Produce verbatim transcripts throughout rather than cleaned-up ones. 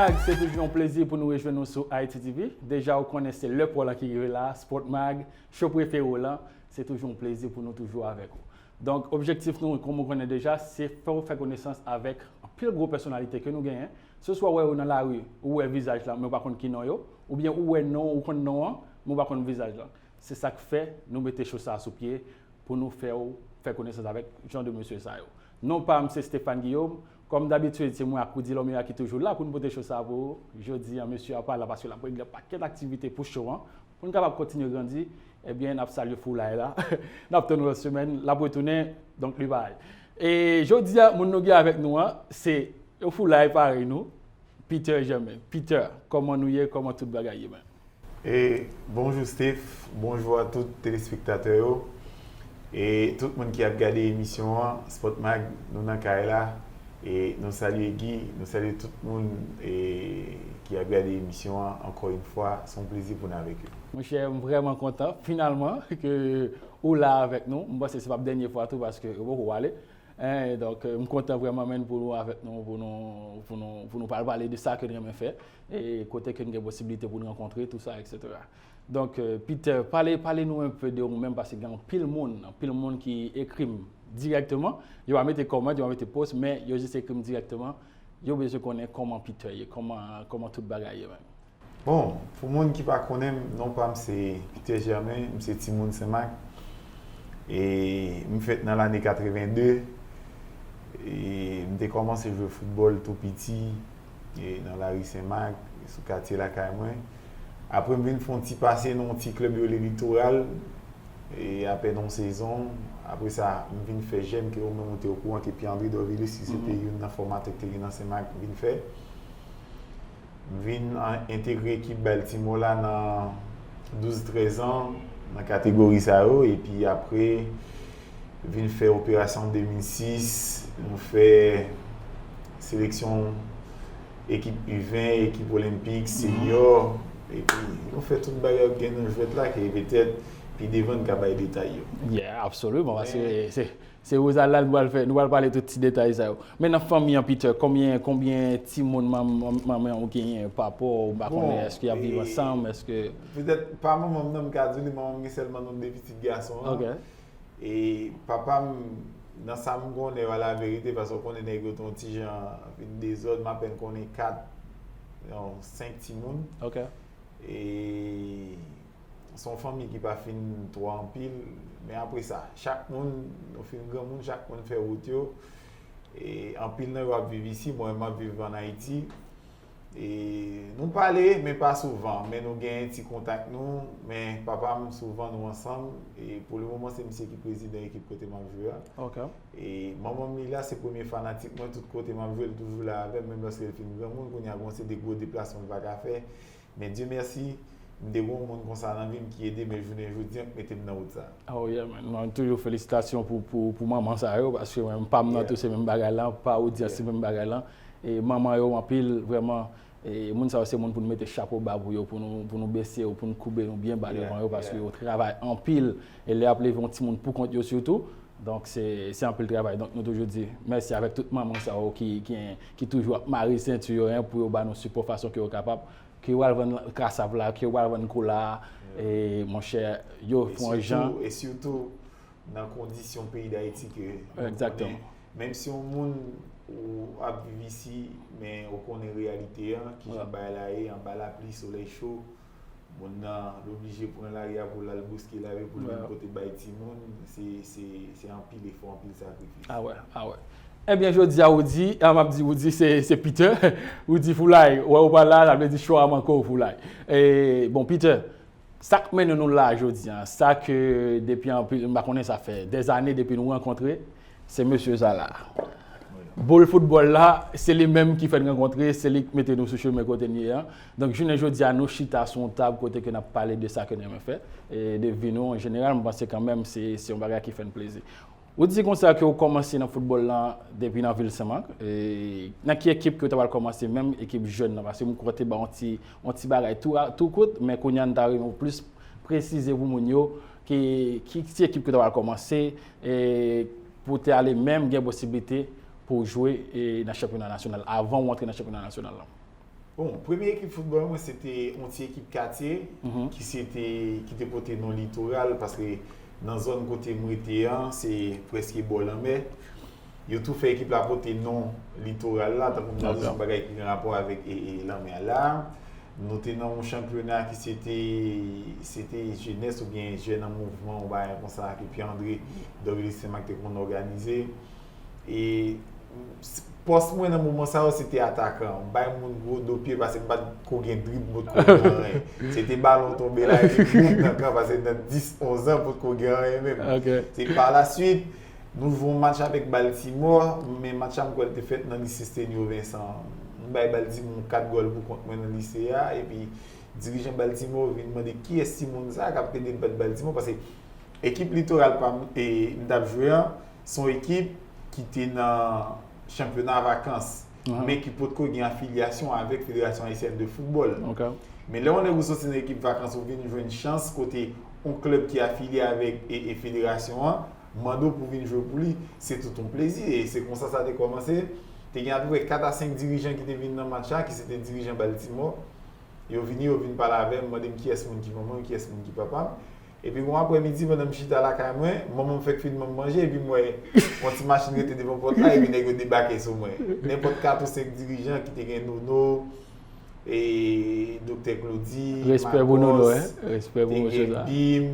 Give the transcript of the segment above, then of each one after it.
Se toujou yon plezi pou nou rejwenn nou sou Haiti T V. Deja ou konnen se lè pa w lan ki rive la, Sport Mag, show prefere w lan, se toujou yon plezi pou nou toujou avèk ou. Donk, objektif nou, kòm ou konnen deja, se fè w fè konesans avèk anpil gwo pèsonalite ke nou genyen. Se swa w wè yo nan lari, ou wè vizaj la, men ou pa konn ki non yo, oubyen ou wè non, ou konn non an, men ou pa konn vizaj la. Se sa k fè nou mete show sa a sou pye pou nou fè w fè konesans avèk jan de mesye sa yo. Non pa m se Stéphane Guillaume. Kòm dabitid, se mwen ak Rudy Lormea ki toujou la pou n pote show sa a pou ou. Jodi a, mesye a pa la paske l ap regle yon pakèt aktivite pou show an. Pou n kapab kontinye grandi, ebyen, n ap salye Foulay la. N ap tann lòt semèn, l ap retounen, donk li parèy. E jodi a, moun nou gen avèk nou an, se yon Foulay parèy nou, Peter Germain. Peter, kòman nou ye? Kòman tout bagay ye, man? E bonjou Steph, bonjou a tout telespektatè yo. E tout moun ki ap gade emisyon an, Sport Mag, nou nan kay la. E nou salye Guy, nou salye tout moun e, ki ap gade emisyon an. Ankò yon fwa, se yon plezi pou n avèk yo. Monchè, m vrèman kontan, finalman, ke ou la avèk nou. M panse se p ap dènye fwa tou, paske yo poko ale. Hein, donk, euh, m kontan vrèman, menn, pou nou avèk nou, pou nou, pou nou, pou nou pral pale de sa ke n renmen fè, e kote ke n gen posiblite pou n rankontre, tou sa, et cetera. Donk, euh, Peter, pale, pale nou enpe de ou menm, paske gen anpil moun, anpil moun ki ekri m dirèkteman. Yo pa mete kòmant, yo pa mete post, men yo jis ekri m dirèkteman. Yo bezwen konnen kòman Peter ye, kòman, kòman tout bagay ye, menm. Bon, pou moun ki pa konnen m, non pa m se Peter Germain, m se timoun Senmak. E m fèt nan lane katrevenndez. E m te kòmanse jwe foutbòl tou piti e nan lari Senmak, sou katye lakay mwen. Apre m vin fè yon ti pase nan yon ti klèb yo rele Litoral, e apèn yon sezon. Apre sa, m vin fè jèn ke ou menm ou te okouran ke Pierre André Dorvilus ki se te youn nan fòmatè k te gen nan Senmak vin fè. M vin entegre ekip Baltimore la nan douz trèz an, nan kategori sa yo, epi apre vin fè operasyon de mil sis, nou fè seleksyon ekip U ven, ekip olenpik, seniyò, epi nou fè tout bagay k gen nan jwèt la, ke petèt pi devan n ka bay detay yo. Yeah, absoliman, paske se Se Rosalyn nou pral fè, nou pral pale tout ti detay sa yo. Men nan fanmi an, Peter, konbyen, konbyen timoun manman w genyen, papa w, m pa konnen, èske y ap viv ansanm, èske... Petèt pa manman m nan, m ka di w li, manman m gen sèlman nou de pitit gason an. E papa m, nan sa m konnen yo, alaverite, paske w konnen nèg yo te yon ti jan vin dezòd, m apèn konnen kat, non, senk timoun. E se yon fanmi ki pa fin twò anpil, men apre sa, chak moun, nou fin granmoun, chak moun fè wout yo. E anpil nan yo ap viv isi, mwen menm m ap viv ann Ayiti. E nou pale, men pa souvan, men nou gen ti kontak nou, men papa m souvan nou ansanm. E pou le moman, se misye ki prezidan ekip kote m ap jwe a. E manman m li la, se premye fanatik mwen, tout kote m ap jwe, l toujou la avè m, menm lòske l fin granmoun, kounye a gon seri de gwo deplasman l pa ka fè. Men Dye mèsi, m te gen yon moun konsa nan vi m ki ede m, e jounen jodi a, k mete m nan wout sa. Oh yeah, man. Mwen toujou felisitasyon pou, pou, pou manman sa yo, paske mwen, pa m nan tou se menm bagay lan, pa odyans se menm bagay lan. E manman yo anpil, vrèman, e moun sa yo se moun pou nou mete chapo ba pou yo, pou nou, pou nou bese yo, pou nou koube nou byen ba devan yo, paske yo travay anpil, e lè y ap leve yon timoun pou kont yo sitou, donk se, se anpil travay. Donk nou toujou di mèsi avèk tout manman sa yo ki, ki, ki toujou ap mare senti yo, en, pou yo ba nou sipò fason ke yo kapab. Ke w al vann kasav la, ke w al vann kola a, e, monchè, yo fè yon jan. E sitou nan kondisyon peyi Dayiti ke nou konnen, menm si yon moun ou ap viv isi, men ou konnen reyalite an, kijan bagay la ye, anba lapli, solèy cho, moun nan l oblije pran lari a pou l al bouske lave pou l vin pote bay timoun, se, se, se anpil efò, anpil sakrifis. Awè, awè. Ebyen, jodi a, Rudy, a, m ap di Rudy, se, se Peter. Rudy Foulay, wè ou pa la, sa vle di show a manke w, Foulay. E, bon, Peter, sa k mennen nou la jodi a, sa ke depi anpil, m pa konnen, sa fè dèzane depi nou rankontre, se mesye sa la. Boul foutbòl la, se li menm ki fè n rankontre, se li k mete nou sou chemen kote n ye an. Donk, jounen jodi a, nou chita sou yon tab kote ke n ap pale de sa ke n renmen fè, e de vi nou an jeneral, m panse kanmenm se, se yon bagay ki fè n plezi. Ou di konsa ke ou kòmanse nan foutbòl lan depi nan vil Senmak. E nan ki ekip ke w ta pral kòmanse, menm ekip jèn nan? Paske m kwè w te ba yon ti, yon ti bagay tou, tou kout, men kounye a n ta renmen w plis presize pou moun yo ki, ki ti ekip ke w ta pral kòmanse, e pou w te ale menm gen posiblite pou w jwe, e nan chanpyona nasyonal, avan w antre nan chanpyona nasyonal lan. Bon, premye ekip foutbòl mwen, se te yon ti ekip katye ki se te, ki te pote non Litoral, paske nan zòn kote m rete an, se prèske bò lanmè. Yo tou fè ekip la pote non Litoral la, tankou m ta di se yon bagay ki gen rapò avèk e, e, lanmè a la. Nou te nan yon chanpyona ki se te, se te jenès oubyen jèn an mouvman, yon bagay konsa, ke Pierre André Dorvilus Saint-Marc te konn òganize. E pòs mwen nan moman sa yo, se te atakan. M bay moun gwo do pye, paske m pa t ko gen drib, m pa t ko gen anyen. Se te balon tonbe la, epi boum nan kan, paske nan dis, onz an, m pa t ko gen anyen menm. Se pa la swit, nou jwe yon match avèk Baltimore, men match la m kwè l te fèt nan lise Stenio Vincent. M bay Baltimore kat gòl pou kont mwen nan lise a, epi dirijan Baltimore vin mande kiyès timoun sa k ap ede l bat Baltimore, paske ekip Litoral pa m, e, m t ap jwe an, se yon ekip ki te nan chanpyona vakans, men ki potko gen afilyasyon avèk Federasyon Ayisyèn de Foutbòl. Men lè yon nèg ou soti nan ekip vakans, ou vin jwenn chans kote yon klèb ki afilye avèk e, e federasyon an mande w pou vin jwe pou li, se tout yon plezi. E se konsa sa te kòmanse. Te gen apeprè kat a senk dirijan ki te vin nan match la, ki se te dirijan Baltimore. Yo vini, yo vin pale avè m, mande m kiyès moun ki manman m, kiyès moun ki papa m. Epi yon aprèmidi, pandan m chita lakay mwen, manman m fèk fin ban m manje, epi m wè yon ti machin rete devan pòt la, epi nèg yo debake sou mwen. Nenpòt kat ou senk dirijan ki te gen Nono, e, Doktè Claudy, Respè pou Nono, Marcos, hein? Respè pou te mesye gen sa. Bim,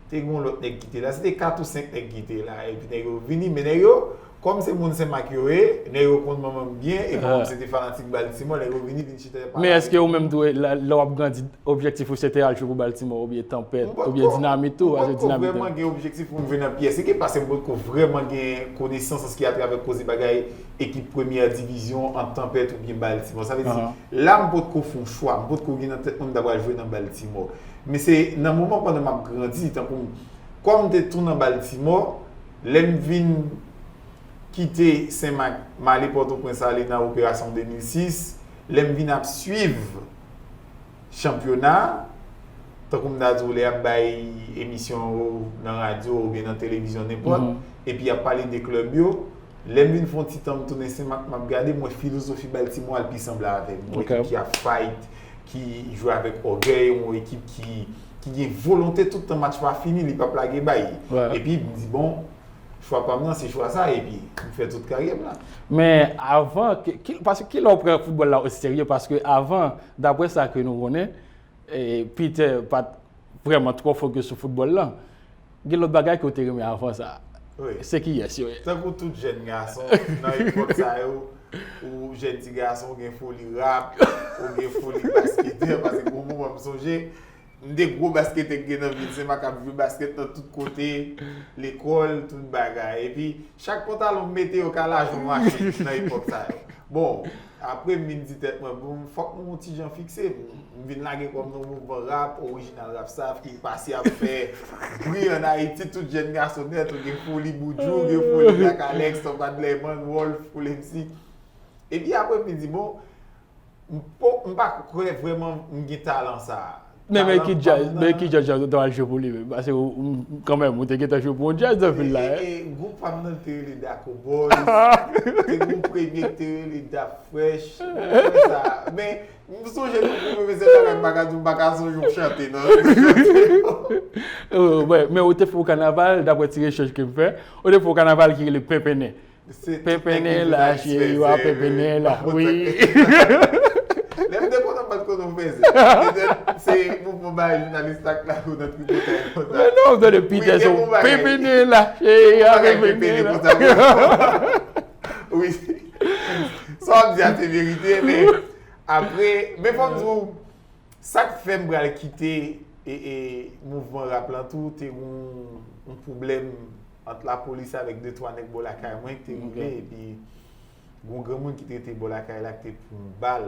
te gen yon lòt nèg ki te la. Se te kat ou senk nèg ki te la. Epi nèg yo vini, men nèg yo, kòm se moun Senmak yo ye, nèg yo konn manman m byen, e manman m se te fanatik Baltimore, nèg yo vini, vin chita, pale avè m. Men èske ou menm tou, la, lè w ap grandi, objektif ou se te al jwe pou Baltimore, oubyen Tanpèt, oubyen Dinamit tou, paske Dinamit. M pa t ko vrèman gen objektif pou m jwe nan pyès ekip, paske m pa t ko vrèman gen konesans an se ki atravè koze bagay ekip premyè divizyon an Tanpèt oubyen Baltimore. Sa vle di, la m pa t ko fè yon chwa, m pa t ko gen nan tèt mwen m ta pral jwe nan Baltimore. Men se nan moman pandan m ap grandi, tankou m, kòm m te tou nan Baltimore, lè m vin kite Senmak, m ale Pòtoprens, ale nan Operasyon de mil sis, lè m vin ap swiv chanpyona, tankou m ta di w, lè y ap bay emisyon yo nan radyo oubyen nan televizyon, nenpòt, epi y ap pale de klèb yo, lè m vin fè yon ti tan, m tounen Senmak, m ap gade, m wè filozofi Baltimore al pi sanble avè m. Yon ekip ki ap fight, ki jwe avèk ògèy, yon ekip ki, ki gen volonte tout tan match pa fini, li p ap lage bay. Epi m di, bon, chwa pa m nan, se chwa sa, epi m fè tout karyè m la. Men avan, ki, ki, paske kilè w pran foutbòl la oserye? Paske avan, daprè sa ke nou konnen, e, Peter pa t vrèman twò fokis sou foutbòl lan. Gen lòt bagay ke w te renmen avan sa. Wi. Se kiyès yo ye? Tankou tout jèn gason, nan epòk sa yo, ou jèn ti gason, ou gen foli rap, ou gen foli basketè, paske gon moman m sonje, m te gwo basketè k gen nan vil Senmak, ap jwe baskèt nan tout kote, lekòl, tout bagay. Epi, chak pantalon m mete yo ka laj yon machin nan epòk sa yo. Bon, apre m vin di tèt mwen, bon, fòk mwen yon ti jan fikse. M, m vin lage kò m nan mouvman rap, Orijinal Rap Staff, ki pase ap fè bri ann Ayiti, tout jèn gason nèt, ou gen foli Buju, gen foli Black Alex, Tom Adlerman, Wolf, Cool M C. Epi apre m vin di, bon, M po, m pa kwè vrèman m gen talan sa a. Men, men ki djaz, men ki djaz ou t al jwe pou li menm? Paske ou, ou, kanmenm, ou te gentan jwe pou yon djaz nan vil la, e, e, gwoup pa m nan te rele Daco Boys. Te gen yon premye ki te rele Dap Fresh. Ou kwè sa? Men, m sonje nou pwofesè bagay, m pa ka di, m pa ka sonje yon chante, non. Oh, men ou te fè yon kanaval, daprè ti rechèch ke m fè, ou te fè yon kanaval ki rele Penpennen. Penpennen la, cheri, w a penpennen la, wi. Lè m te kontan, m pa t konn ou fè se. Petèt se mouvman bagay jounalis la k la ou nan tripotay konsa. Men non, tande Peter, se w penpennen la, cheri, w a penpennen la. Wi. Sa w ap di a se verite, men apre, men fò m di w, sa k fè m pral kite, e, e, mouvman rap lan tou, te gon yon pwoblèm ant lapolis avèk de twa nèg bò lakay mwen ki te rive, epi gon granmoun ki te rete bò lakay la ki te pran yon bal,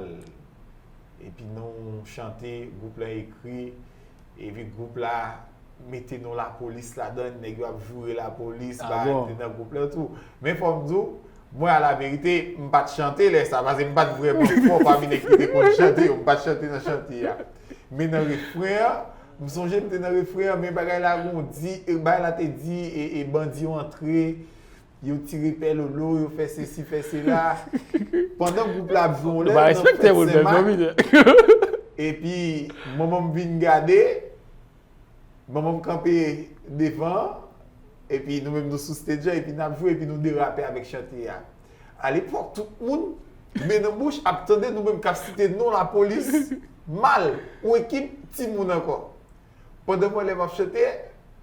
epi nan yon chante, gwoup lan ekri, epi gwoup la mete non lapolis ladan, nèg yo ap joure lapolis, bagay te nan gwoup lan tou. Men fò m di w, mwen, alaverite, m pa t chante lè sa, paske m pa t vrèman fò pami nèg ki te konn chante yo, m pa t chante nan chante a. Men nan refren an, m sonje m te nan refren an, men bagay la gon di, e, bagay la te di, e, e bandi yo antre, Yo tire pè lolo, yo fè sesi, fè sela. Pandan gwoup la ap jwe yon lè, nan fèt Senmak, epi manman m vin gade, manman m kanpe devan, epi nou menm nou sou stage la, epi n ap jwe, epi nou derape avèk chante a. Alepòk, tout moun, men nan bouch, ap tande nou menm k ap site non lapolis mal, yon ekip timoun ankò. Pandan mwen lè m ap chante,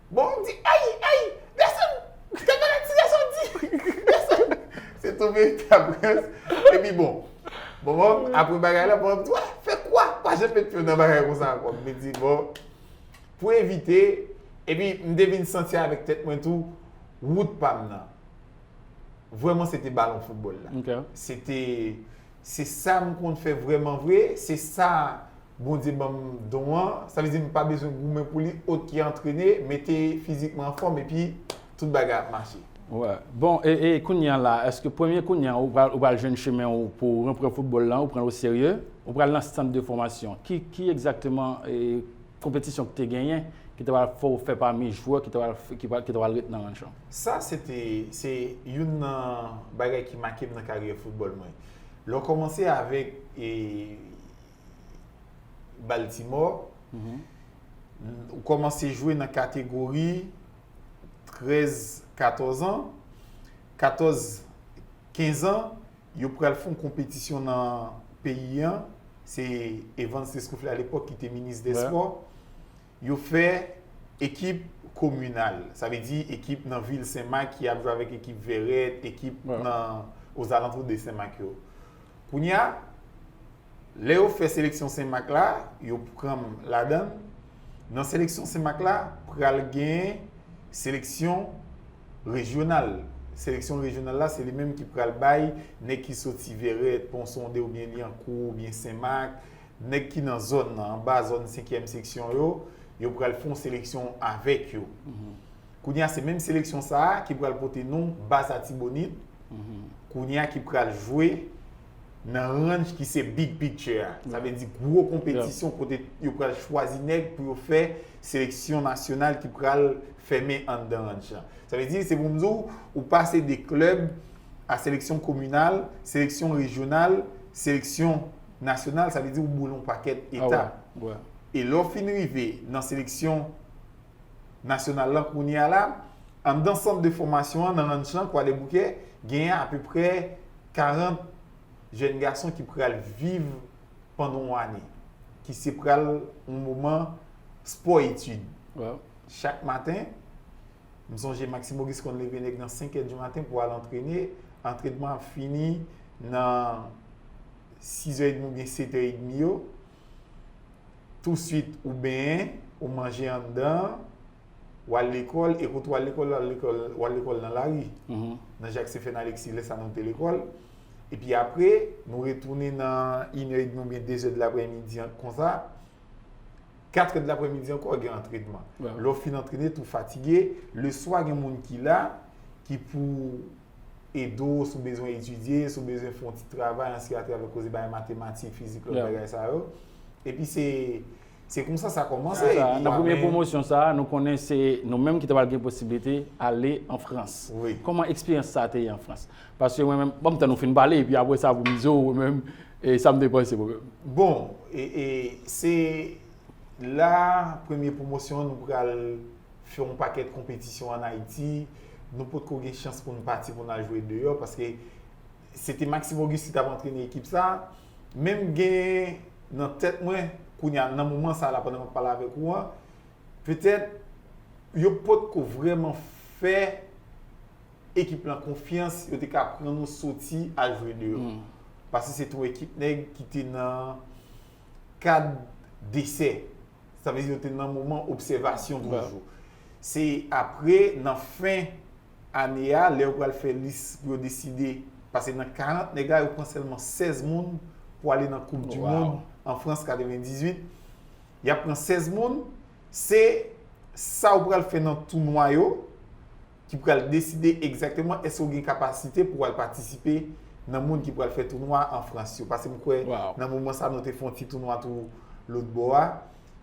bon, m di, ay, ay, gason, tèt malad ti gason di, gason. Se tou veritab rans. Epi bon, bon, bon, apre bagay la, bon, m di, wa, fè kwa? Pa janm met pye w nan bagay konsa ankò. M di, bon, pou evite, epi m te vin santi avèk tèt mwen tou, wout pa m nan. Vrèman, se te balon foutbòl la. Se te, se sa m konn fè vrèman vre, se sa Bondye ban m don an. Sa vle di m pa bezwen goumen pou li, oke, antrene, mete fizik mwen anfòm, epi tout bagay ap mache. Wè. Bon, e, e kounye a la, èske premye kounye a ou pral, ou pral jwenn chemen ou pou w reprann foutbòl la, ou pran l oserye, ou pral nan sant de fòmasyon? Ki, ki egzakteman, e, konpetisyon ki te genyen, ki te pral fè w fè pami jwè ki te pral, ki pral, ki te pral ret nan ranch lan? Sa, se te, se youn nan bagay ki make m nan karyè foutbòl mwen. Lè w kòmanse avèk, e, Baltimore, ou kòmanse jwe nan kategori trèz, katòz an, katòz, kenz an, yo pral fè yon konpetisyon nan peyi an. Se Evans Lescouflair alepòk ki te minis dè spò. Yo fè ekip kominal, sa vle di ekip nan vil Senmak ki ap jwe avèk ekip Vèrèt, ekip nan ozalantou de Senmak yo. Kounye a, lè yo fè seleksyon Senmak la, yo pran m ladan l. Nan seleksyon Senmak la, pral gen seleksyon rejyonal. Seleksyon rejyonal la, se li menm ki pral bay nèg ki soti Vèrèt, Pon Sonde oubyen Lyankou oubyen Senmak, nèg ki nan zòn nan, anba zòn senkyèm seksyon yo, yo pral fè yon seleksyon avèk yo. Kounye a, se menm seleksyon sa a ki pral pote non Baz Atibonit, kounye a ki pral jwe nan ranch ki se big picture a. Sa vle di gwo konpetisyon kote yo pral chwazi nèg pou yo fè seleksyon nasyonal ki pral fèmen anndan ranch lan. Sa vle di, se pou m di w, ou pase de klèb a seleksyon kominal, seleksyon rejyonal, seleksyon nasyonal, sa vle di ou boule yon pakèt etap. E lè w fin rive nan seleksyon nasyonal lan kounye a la, anndan sant de fòmasyon an nan ranch lan, Kwadèboukè, genyen apeprè karant jèn gason ki pral viv pandan yon ane, ki se pral yon moman spò etid. Chak maten, m sonje Maxime Auguste konn leve nèg nan senk è di maten pou al antrene. Antrènman ap fini nan sis è edmi oubyen sèt è edmi yo. Touswit, ou benyen, ou manje anndan, w al lekòl, e kote w al lekòl la, w al lekòl, w al lekòl nan lari. Nan Jak Sefèn Aleksi, lè sa nou te lekòl. Epi apre, nou retounen nan inè edmi oubyen dezè de laprèmidi an, konsa. Katrè de laprèmidi ankò, gen antrènman. Lè w fin antrene, tou fatige, leswa gen moun ki la, ki pou ede w si w bezwen etidye, si w bezwen fè yon ti travay, ansi atravè koze bagay matematik, fizik, lòt bagay sa yo. Epi se, se konsa sa kòmanse. Nan premye pwomosyon sa, nou konnen se nou menm ki te pral gen posiblite ale an Frans. Kòman eksperyans sa te ye an Frans? Paske mwen menm, ban m tann ou fin pale, epi apre sa pou m di w, mwen menm, e sa m te panse mwen menm. Bon, e, e se la premye pwomosyon an, nou pral fè yon pakèt konpetisyon ann Ayiti. Nou potko gen chans pou n pati pou n al jwe deyò, paske se te Maxime Auguste ki t ap antrene ekip sa. Men m gen nan tèt mwen, kounye a, nan moman sa la, pandan m ap pale avèk ou an, petèt, yo potko vrèman fè ekip lan konfyans, yo te ka pran nou soti al jwe deyò. Paske se te yon ekip nèg ki te nan kad desè. Sa vle di yo te nan moman obsèvasyon toujou. Se apre, nan fen ane a, lè yo pral fè lis pou yo deside, paske nan karant nèg la, yo pran sèlman sèz moun pou ale nan Koup di Mond an Frans katrevendizuit. Y ap pran sèz moun, se sa ou pral fè nan tounwa yo ki pral deside egzakteman èske w gen kapasite pou w al patisipe nan moun ki pral fè tounwa an Frans yo. Paske m kwè nan moman sa nou te fè yon ti tounwa tou lòt bò a.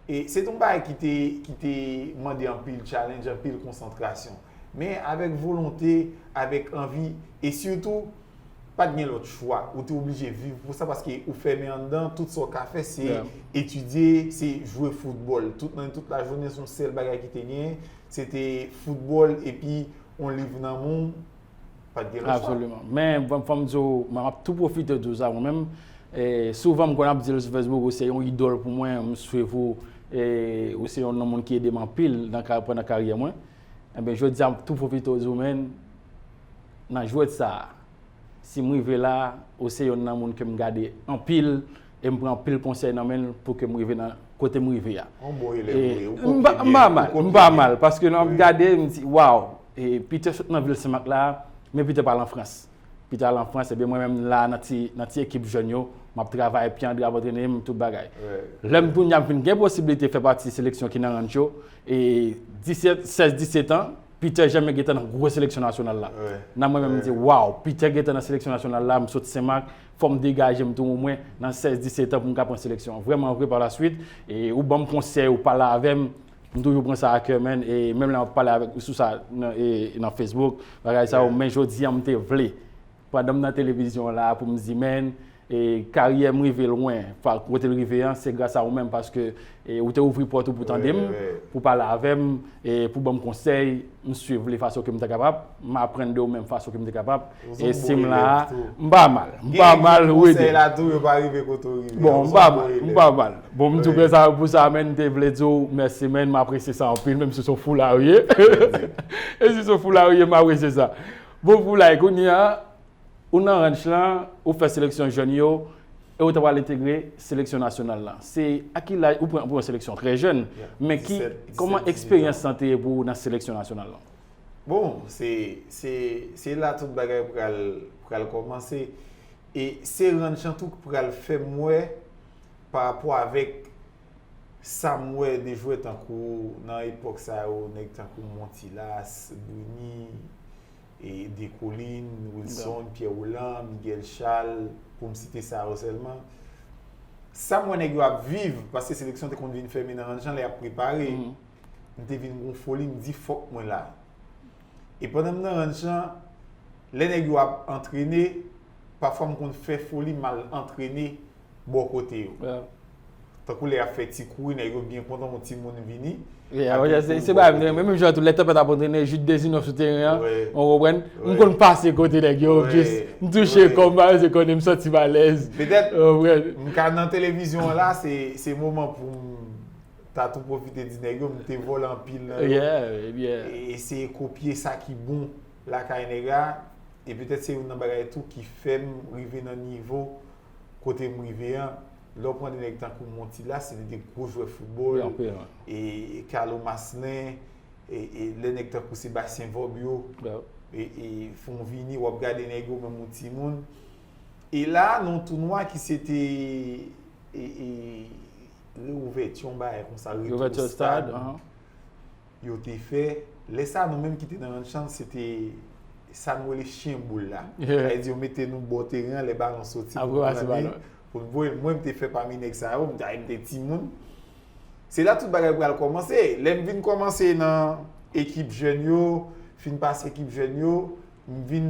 E se te yon bagay ki te, ki te mande anpil challenge, anpil konsantrasyon. Men avèk volonte, avèk anvi, e sitou, pa t gen lòt chwa. Ou te oblije viv pou sa paske ou fèmen anndan, tout sa w ka fè se etidye, se jwe foutbòl. Tout nan tout lajounen se yon sèl bagay ki te genyen, se te foutbòl epi yon liv nan men w, pa t gen lòt chwa. Absoliman. Men fò m di w, m ap tou pwofite di w sa mwen menm. E, souvan m konn ap di l sou Facebook, ou se yon idòl pou mwen, m swiv ou, e, ou se yon nan moun ki ede m anpil nan ka, pandan karyè mwen. Enben, jodi a, m ap tou pwofite w di w, men, nan jwèt sa a, si m rive la, ou se yonn nan moun ke m gade anpil, e m pran anpil konsèy nan men l pou ke m rive nan kote m rive a. Yon bon elèv ou ye, ou kopye byen, ou kopye byen. M pa mal, paske lè m ap gade, m di, waw, e Peter sot nan vil Senmak la, men Peter pral an Frans. Peter al an Frans, ebyen mwen menm la nan ti, nan ti ekip jèn yo, m ap travay, Pierre André ap antrene m, tout bagay. Lè m tounen ap vin gen posiblite fè pati seleksyon ki nan ranch yo, e disèt, sèz disèt an, Peter janmen gentan nan gwo seleksyon nasyonal la. Nan mwen menm, m di, waw, Peter gentan nan seleksyon nasyonal la, m sot Senmak, fò m degaje m tou omwen nan sèz disèt an pou m ka pran seleksyon. Vrèman vre, pa la swit, e ou ban m konsèy, ou pale avè m, m toujou pran sa a kè, man, e menm lè m ap pale avèk ou sou sa nan, e, nan Facebook, bagay sa yo, men jodi a m te vle, pandan m nan televizyon la, pou m di, man, e, karyè m rive lwen, kote l rive an, se gras a ou menm, paske, e, ou te ouvri pòt ou pou tande m, pou pale avè m, e, pou ban m konsèy, m swiv li fason ke m te kapab, m aprann de ou menm fason ke m te kapab, e si m la a, m pa mal, m pa mal, Rudy. Gen konsèy la tou, yo pa rive kote w rive. Bon, m pa mal, m pa mal. Bon, m di w sa pou sa, men m te vle di w mèsi, men m apresye sa anpil, menm si se yon foulay ou ye. E si se yon foulay ou ye, m apresye sa. Bon, foulay, kounye a, ou nan ranch lan, ou fè seleksyon jèn yo, e ou ta pral entegre seleksyon nasyonal lan. Se a ki laj, ou pran, ou pran seleksyon trè jèn, men ki, kòman eksperyans lan te ye pou ou nan seleksyon nasyonal lan? Bon, se, se, se la tout bagay pral, pral kòmanse. E se ranch lan tou k pral fè m wè pa rapò avèk sa m wè de jwè tankou nan epòk sa yo, nèg tankou Montilas, Bruny, e Decolin, Wilson, Pierre Roland, Miguel Charles, pou m site sa yo sèlman. Sa m wè nèg yo ap viv, paske seleksyon te konn vin fèmen nan ranch lan lè y ap prepare. M te vin gon foli, m di fòk mwen la. E pandan m nan ranch lan, lè nèg yo ap antrene, pafwa m konn fè foli m al antrene bò kote yo. Tankou lè y ap fè ti kouri, nèg yo byen kontan yon timoun vini. Se bagay m te renmen, menm jan tou, lè Tanpèt ap antrene, Jude Dezinòf sou teren an, ou konprann? M konn pase kote nèg yo, jis m touche kò m, se konnen m santi m alèz. Petèt, m ka nan televizyon an la, se, se moman pou m ta tou pwofite di nèg yo, m te vòlè anpil nan yo. E eseye kopye sa ki bon lakay nèg la. E petèt se youn nan bagay tou ki fè m rive nan nivo kote m rive an. Lè w pran de nèg tankou Montilas, se te de gwo jwè foutbòl. E Carlo Maslen, e, e lè nèg tankou Sébastien Vorbe yo, e, e fè w vini, w ap gade nèg yo, menm yon timoun. E la, nan yon tounwa ki se te, e, e, reouvèti yon bagay konsa, retou stad yo te fè. Lè sa, nou menm ki te nan ranch lan, se te sa nou rele chen boul la. Sa vle di, yo mete nou bò teren an, lè balon soti pou nou pran li, pou nou voye l. Mwen, m te fè pami nèg sa yo, m te, m te timoun. Se la tout bagay pral kòmanse. Lè m vin kòmanse nan ekip jèn yo, fin pase ekip jèn yo, m vin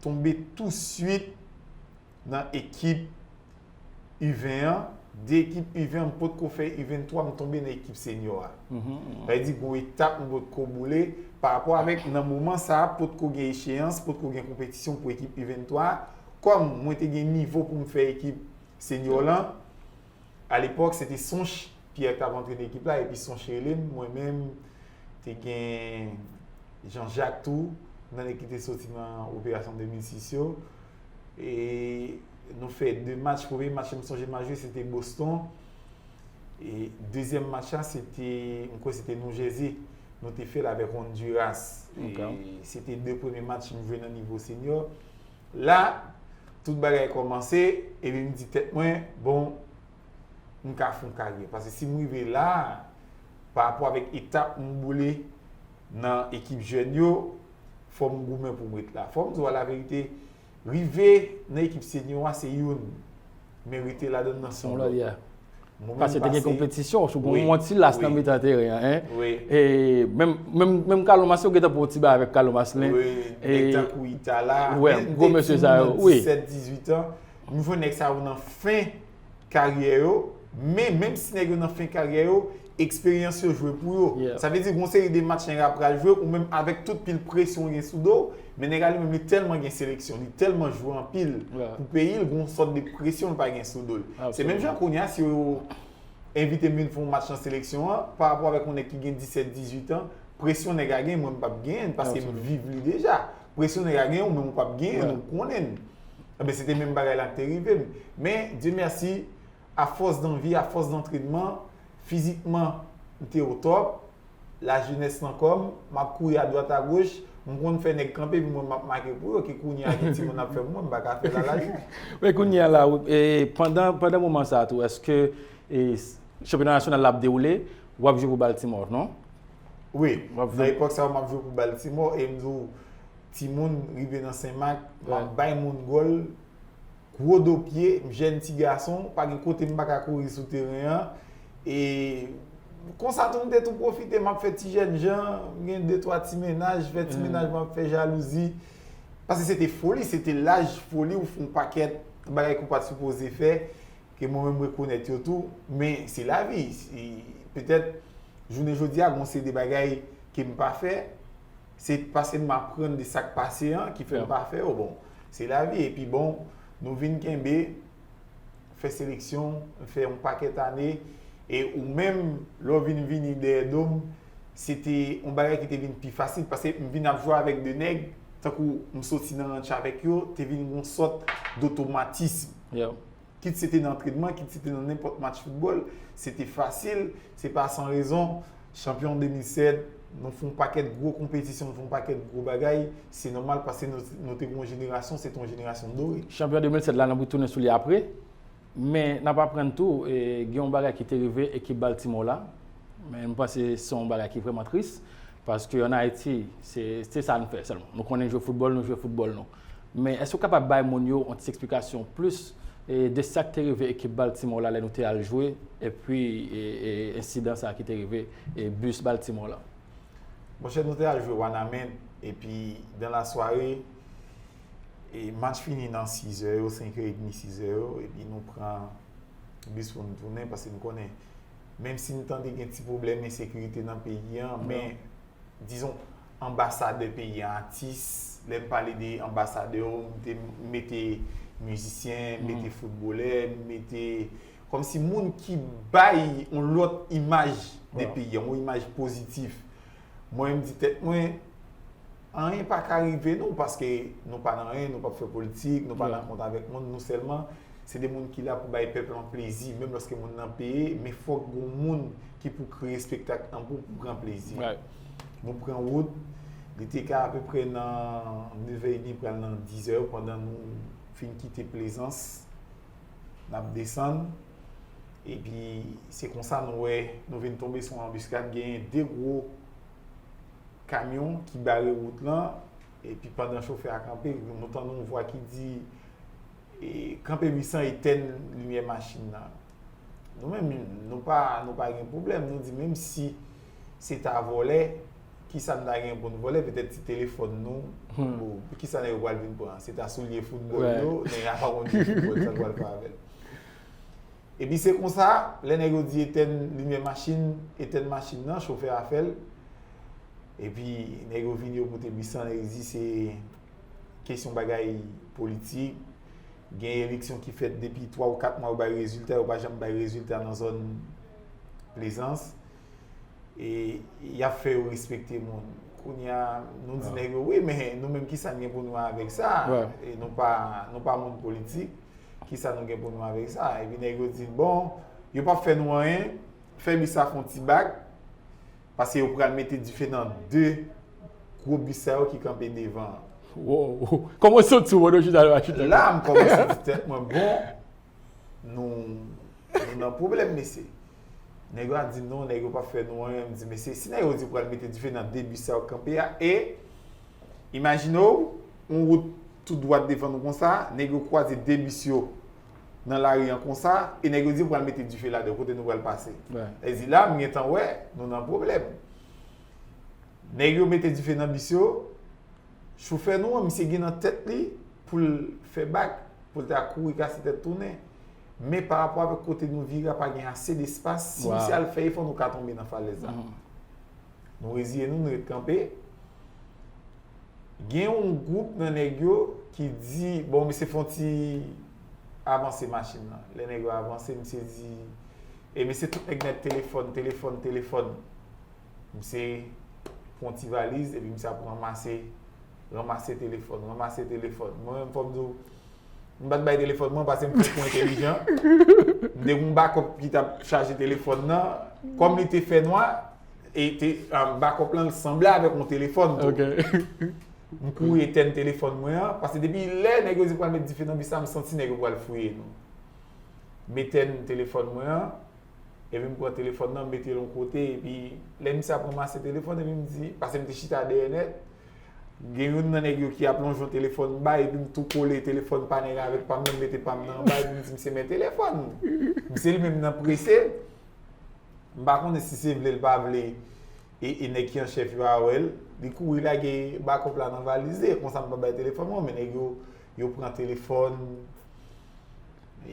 tonbe touswit nan ekip U ven an. De ekip U ven an, m potko fè U venntwa, m tonbe nan ekip senyò a. Sa vle di, gon etap m potko boule pa rapò avèk nan moman sa a, potko gen echeyans, potko gen konpetisyon pou ekip U venntwa a. Kòm mwen te gen nivo pou m fè ekip senyò lan, alepòk, se te Sonch Pierre k t ap antrene ekip la, epi Sonch rele m, mwen menm, te gen Jean Jacques tou, nan nèg ki te soti nan operasyon de mil sis yo. E nou fè de match, premye match m sonje m al jwe, se te Boston. E dezyèm match la, se te, m kwè se te New Jersey. Nou te fè l avèk Honduras. E se te de premye match m jwe nan nivo senyò. La, tout bagay kòmanse, epi m di tèt mwen, bon, m ka fè yon karyè. Paske si m rive la, pa rapò avèk etap m boule nan ekip jèn yo, fò m goumen pou m ret la. Fò m di w a laverite, rive nan ekip senyò a se youn, men rete ladan l nan se yon lòt. Paske te gen konpetisyon, ou gon yon ti las nan mitan teren an. E menm Kalon Maslin, ou gentan pran yon ti bagay avèk Kalon Maslin. Nèg tankou Itala, gwo mesye sa yo, wi. Disèt, dizuit an, nou jwenn nèg sa yo nan fen karyè yo, men menm si nèg yo nan fen karyè yo, eksperyans yo jwe pou yo. Sa vle di, gon seri de match nèg la pral jwe, ou menm avèk tout pil presyon gen sou do w, men nèg la li menm li tèlman gen seleksyon, li tèlman jwe anpil pou peyi l, gon sòt de presyon li pa gen sou do l. Se menm jan kounye a, si yo envite m vin fè yon match nan seleksyon an, pa rapò avèk yon nèg ki gen disèt, dizuit an, presyon nèg la gen, mwen m p ap genyen l, paske m viv li deja. Presyon nèg la gen, ou menm ou p ap genyen l, ou konnen l. Enben, se te menm bagay la ki te rive m. Men, Dye mèsi, afòs danvi, afòs dantrenman, fizikman, m te o top, lajenès nan kò m, m ap kouri adwat agoch, m konn fè nèg kanpe, epi mwen m ap make pou yo, ke kounye a, gen timoun ap fè pou mwen, m pa ka fè l a laj. Men kounye a la, e, pandan, pandan moman sa a tou, èske, e, chanpyona nasyonal la ap dewoule, w ap jwe pou Baltimore, non? Wi, nan epòk sa yo, m ap jwe pou Baltimore, e m di w, timoun rive nan Senmak, m ap bay moun gòl, gwo do pye, m jèn ti gason, pa gen kote m pa ka kouri sou teren an. E konsa tou, m te tou pwofite, m ap fè ti jèn jan, m gen de, twa ti mennaj, fè ti mennaj, m ap fè jalouzi. Paske se te foli, se te laj foli, ou fè yon pakèt bagay ke w pa t sipoze fè, ke mwen menm m rekonèt yo tou, men se lavi. Petèt, jounen jodi a, gon seri de bagay ke m pa fè, se paske m aprann de sa k pase an ki fè m pa fè yo. Bon, se lavi. Epi bon, nou vin kenbe, fè seleksyon, fè yon pakèt ane, e ou menm, lè w vin vini dèyè do m, se te yon bagay ki te vin pi fasil, paske m vin ap jwe avèk de nèg, tankou m soti nan ranch avèk yo, te vin yon sòt dotomatism. Kit se te nan antrenman, kit se te nan nenpòt match foutbòl, se te fasil, se pa san rezon. Chanpyon de mil sèt, nou fè yon pakèt gwo konpetisyon, nou fè yon pakèt gwo bagay, se nòmal paske nou, nou te gen yon jenerasyon, se te yon jenerasyon dore. Chanpyon de mil sèt la, n ap retounen sou li apre, men n ap aprann tou, e, gen yon bagay ki te rive ekip Baltimore la, men m panse se yon bagay ki vrèman tris, paske ann Ayiti, se, se sa n fè sèlman. Nou konnen jwe foutbòl, nou jwe foutbòl nou. Men èske w kapab bay moun yo yon ti eksplikasyon plis, e, de sa k te rive ekip Baltimore la lè nou te al jwe, epi, e, e, ensidan sa ki te rive, e, bis Baltimore la? Monchè, nou te al jwe Wanament, epi dan la sware, e, match fini nan sizè yo, senkè edmi, sizè yo, epi nou pran bis pou nou tounen, paske nou konnen, menm si nou tande gen ti pwoblèm ensekirite nan peyi an, men dizon, anbasadè peyi an, atis, lè m pale de anbasadè yo, m te mete mizisyen, m mete foutbolè, m mete kòmsi moun ki bay yon lòt imaj de peyi an, yon imaj pozitif. Mwen, m di tèt mwen, anyen pa ka rive nou, paske nou pa nan anyen, nou p ap fè politik, nou pa nan kont avèk moun, nou sèlman, se de moun ki la pou bay pèp lan plezi, menm lòske moun nan peye, men fòk gon moun ki pou kreye espektak lan pou, pou pran plezi. Nou pran wout, li te ka apeprè nan nevè edmi pral nan dizè, pandan nou fin kite Plezans, n ap desann, epi se konsa nou wè, nou vin tonbe sou yon anbiskad, genyen de gwo kamyon ki bare wout lan, epi pandan chofè a kanpe, nou tande yon vwa ki di, e, kanpe bis lan, etèn limyè machin nan. Nou menm, nou pa, nou pa gen pwoblèm, nou di menm si se ta vòlè, kisa n ta gen pou n vòlè, petèt ti telefòn nou, bon, kisa nèg yo pral vin pran? Se ta soulye foutbòl yo, nèg la pa konn jwe foutbòl, sa l pral fè avè l? Epi se konsa, lè nèg yo di etèn limyè machin, etèn machin nan, chofè a fè l. Epi nèg yo vini, yo moute bis lan, nèg yo di se kesyon bagay politik. Gen eleksyon ki fèt depi twa ou kat mwa, yo bay rezilta, yo pa janm bay rezilta nan zòn Plezans. E y ap fè yo respekte moun. Kounye a, nou di nèg yo, wi, men nou menm, kisa n gen pou nou avèk sa? E nou pa, nou pa moun politik, kisa nou gen pou nou avèk sa? Epi nèg yo di, bon, yo p ap fè nou anyen, fè bis la fè yon ti bak, paske yo pral mete dife nan de gwo bis sa yo ki kanpe devan an. Wow! Kòman w santi w pandan w chita nan machin nan? La, m kòmanse di tèt mwen, bon, nou, nou nan pwoblèm, mesye. Nèg yo ap di non, nèg yo p ap fè nou anyen. M di, mesye, si nèg yo di yo pral mete dife nan de bis sa yo k kanpe a, e imajine w, yon wout tou dwat devan nou konsa, nèg yo kwaze de bis yo, nan lari an konsa, e nèg yo di yo pral mete dife ladan, kote nou pral pase. Sa vle di la, m gentan wè, nou nan pwoblèm. Nèg yo mete dife nan bis yo, chofè nou an, misye gen nan tèt li pou l fè bak, pou l ta kouri kase tèt tounen. Men pa rapò avèk kote nou vire a, pa gen ase despas. Si misye al fè efò, nou ka tonbe nan falèz la. Nou reziye nou, nou ret kanpe. Gen yon gwoup nan nèg yo ki di, bon, misye fè yon ti avanse machin nan. Lè nèg yo avanse, misye di, e misye tout nèg nèt telefòn, telefòn, telefòn. Misye pran yon ti valiz, epi misye ap ranmase, ranmase telefòn, ranmase telefòn. Mwen menm, fò m di w, m pa t bay telefòn mwen, paske m twò entèlijan. M te gen yon bakòp ki t ap chaje telefòn nan. Kòm li te fè nwa, e te, ah, bakòp lan sanble avèk yon telefòn tou. M kouri etèn telefòn mwen an, paske depi lè nèg yo di pral met dife nan bis la, m santi nèg yo pral fouye nou. M etèn telefòn mwen an, epi m pran telefòn nan, m mete l yon kote, epi lè misye ap ranmase telefòn, epi m di, paske m te chita dèyè nèt, gen youn nan nèg yo ki ap lonje yon telefòn bay, epi m tou kole telefòn pa nèg avèk pa m nan, m mete pa m nan anba, epi m di, "Misye, men telefòn." Misye li menm nan prese, m pa konnen si se vle l pa vle, e, e nèg ki an chèf yo a wè l, li kouri lage bakòp la nan valiz li, konsa m pa bay telefòn mwen, men nèg yo, yo pran telefòn,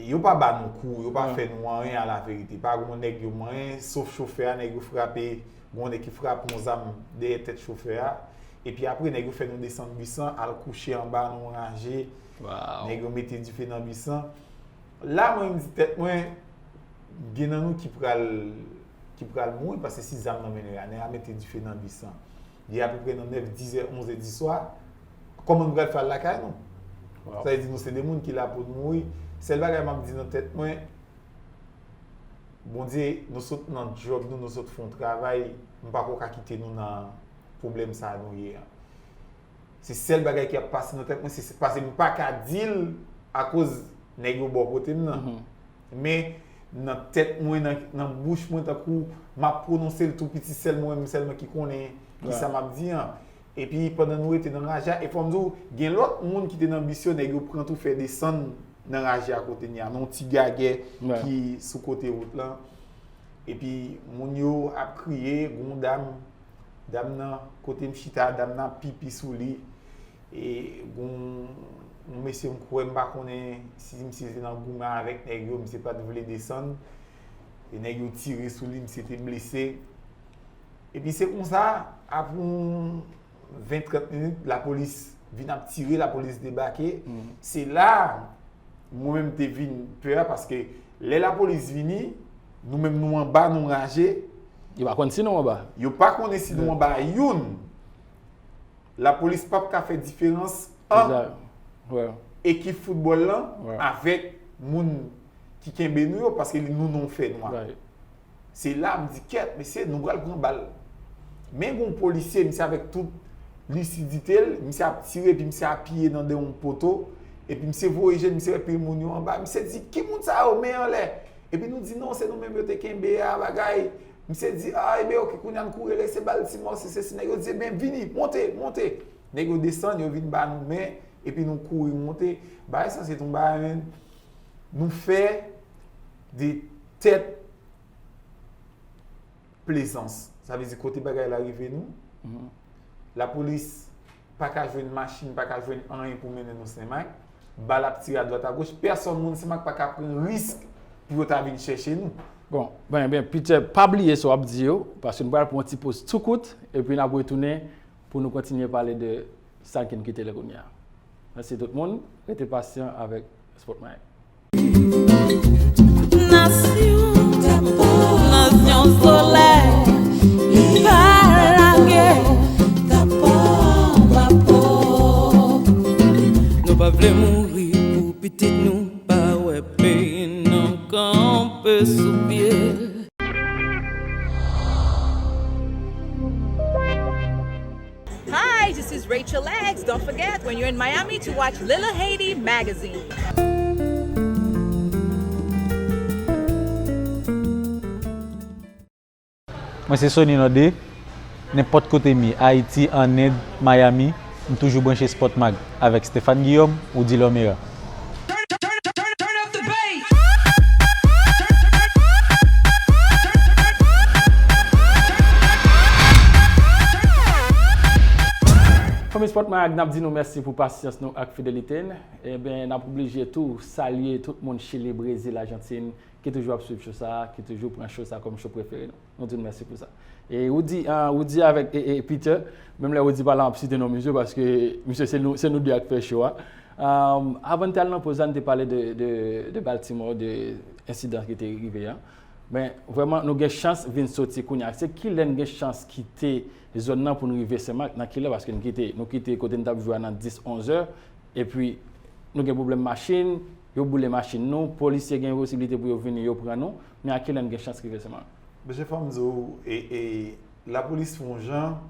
yo pa ba nou kou, yo pa fè nou anyen a la verite. Pa gen yon nèg yo manyen, sof chofè a, nèg yo frape, gen yon nèg ki frape yon zam dèyè tèt chofè a. Epi apre, nèg yo fè nou desann bis lan, al kouche anba nan yon raje. Nèg yo mete dife nan bis lan. La, mwen, m di tèt mwen, gen nan nou ki pral, ki pral mouri, paske si zam nan mennen la, nèg la mete dife nan bis lan. Li apeprè nan nèf, dizè, onzè di swa. Kòman nou pral fè al lakay nou? Sa vle di nou se de moun ki la pou n mouri. Sèl bagay m ap di nan tèt mwen, Bondye, nou sot nan djòb nou, nou sot fè yon travay, m pako ka kite nou nan pwoblèm sa a nou ye an. Se sèl bagay ki ap pase nan tèt mwen, se, se paske m pa ka di l akoz nèg yo bò kote m nan. Men nan tèt mwen, nan, nan bouch mwen, tankou m ap pwononse l tou piti, sèl mwen menm sèlman ki konnen kisa m ap di an. Epi pandan nou rete nan raje a, e fò m di w, gen lòt moun ki te nan bis yo, nèg yo pran tou fè desann nan raje a kote n ye a, nan yon ti gagè ki sou kote wout lan. Epi moun yo ap kriye, gen yon dam, dam nan, kote m chita, dam nan ap pipi sou li. E gen yon mesye m kwè, m pa konnen si misye te nan goumen avèk nèg yo, misye pa t vle desann. E nèg yo tire sou li, misye te blese. Epi se konsa, apre yon ven, trant minit, lapolis vin ap tire, lapolis debake. Se la, mwen menm te vin pè a, paske lè lapolis vini, nou menm nou anba, nou raje. Yo pa konn si nou anba. Yo pa konnen si nou anba youn. Lapolis p ap ka fè diferans ant ekip foutbòl lan avèk moun ki kenbe nou yo, paske nou nan yon fènwa. Se la m di, kèt, mesye, nou pral pran bal. Men gen yon polisye, misye avèk tout lisidite l, misye ap tire, epi misye apiye nan de yon poto, epi misye voye je l, misye wè pil moun yo anba. Misye di, "Ki moun sa yo, men anlè?" Epi nou di, "Non, se nou menm yo te kenbe a, bagay." Misye di, "A, ebyen, oke, kounye a n kouri rele se Baltimore, se sesi." Nèg yo di, "Ebyen, vini, monte, monte." Nèg yo desann, yo vin ba nou men, epi nou kouri monte. Bagay sa se t yon bagay, men, nou fè de tèt Plezans. Sa vle di kote bagay la rive nou, lapolis pa ka jwenn machin, pa ka jwenn anyen pou mennen nou Senmak. Bal ap tire adwat agoch. Pèsòn moun Senmak pa ka pran risk pou yo ta vin chèche nou. Bon, ben, ben, Peter, pa bliye sa w ap di yo, paske nou pral pran yon ti poz tou kout, epi n ap retounen pou nou kontinye pale de sa ki n kite la kounye a. Mèsi tout moun, rete pasyan avèk Spotlight. Nasyon, nasyon solèy, li pa lage. Nou pa vle mouri pou pitit nou pa wè peyi nou kanpe sou pye. Hi, this is Rachel Eggs. Don't forget, when you're in Miami, to watch Little Haiti Magazine. Mwen se Sony Nordé. Nenpòt kote m ye, Ayiti, an End, Miami, m toujou branche Spot Mag avèk Stéphane Guillaume, Woody Lomera. Turn, turn, turn, turn up the bass. Fòtman ak n ap di nou mèsi pou pasyans nou ak fidelite n. Ebyen, n ap oblije tou salye tout moun Chili, Brezil, Ajantin ki toujou ap swiv show sa a, ki toujou pran show sa a kòm show prefere nou. Nou di n mèsi pou sa. E Roody, ah, Roody avèk e, e Peter, menm lè Roody pa la, m ap site non misye paske misye se nou, se nou de ak fè show a. Ah, avan n te al nan poz la, n te pale de, de, de Baltimore, de ensidan ki te rive a. Men, vrèman, nou gen chans vin soti kounye a. Se kilè n gen chans kite zòn nan pou n rive Senmak? Nan kilè? Paske n kite, nou kite kote n t ap jwe a nan dis, onz è. Epi, nou gen pwoblèm machin, yo boule machin nou, polisye gen posiblite pou yo vini, yo pran nou. Men a kilè n gen chans rive Senmak? Mesye, fò m di w, e, e, lapolis fè yon jan,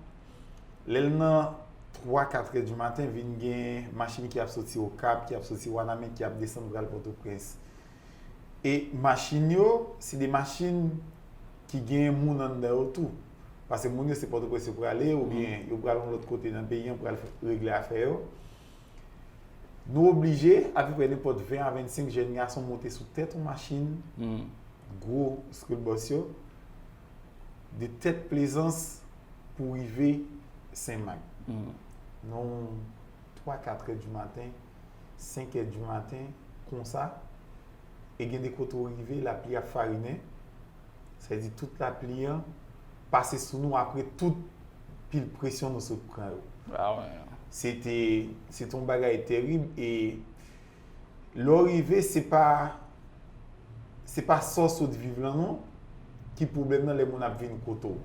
lè l nan twa, kat è di maten, vin gen machin ki ap soti Okap, ki ap soti Wanament, ki ap desann pral Pòtoprens. E machin yo, se de machin ki gen moun anndan yo tou. Paske moun yo se Pòtoprens yo prale, oubyen yo pral yon lòt kote nan peyi an, pral fè, regle afè yo. Nou oblije, apeprè nenpòt ven a vennsenk jèn gason monte sou tèt yon machin, gwo school bus yo, de tèt Plezans pou rive Senmak. Nan twa, kat è di maten, senk è di maten, konsa, e gen de kote w rive, lapli ap farinen. Sa vle di tout lapli an pase sou nou apre tout pil presyon nou sot pran yo. Se te, se te yon bagay terib e lè w rive, se pa, se pa sa w sot viv lan non ki pwoblèm nan lè moun ap vin kote w.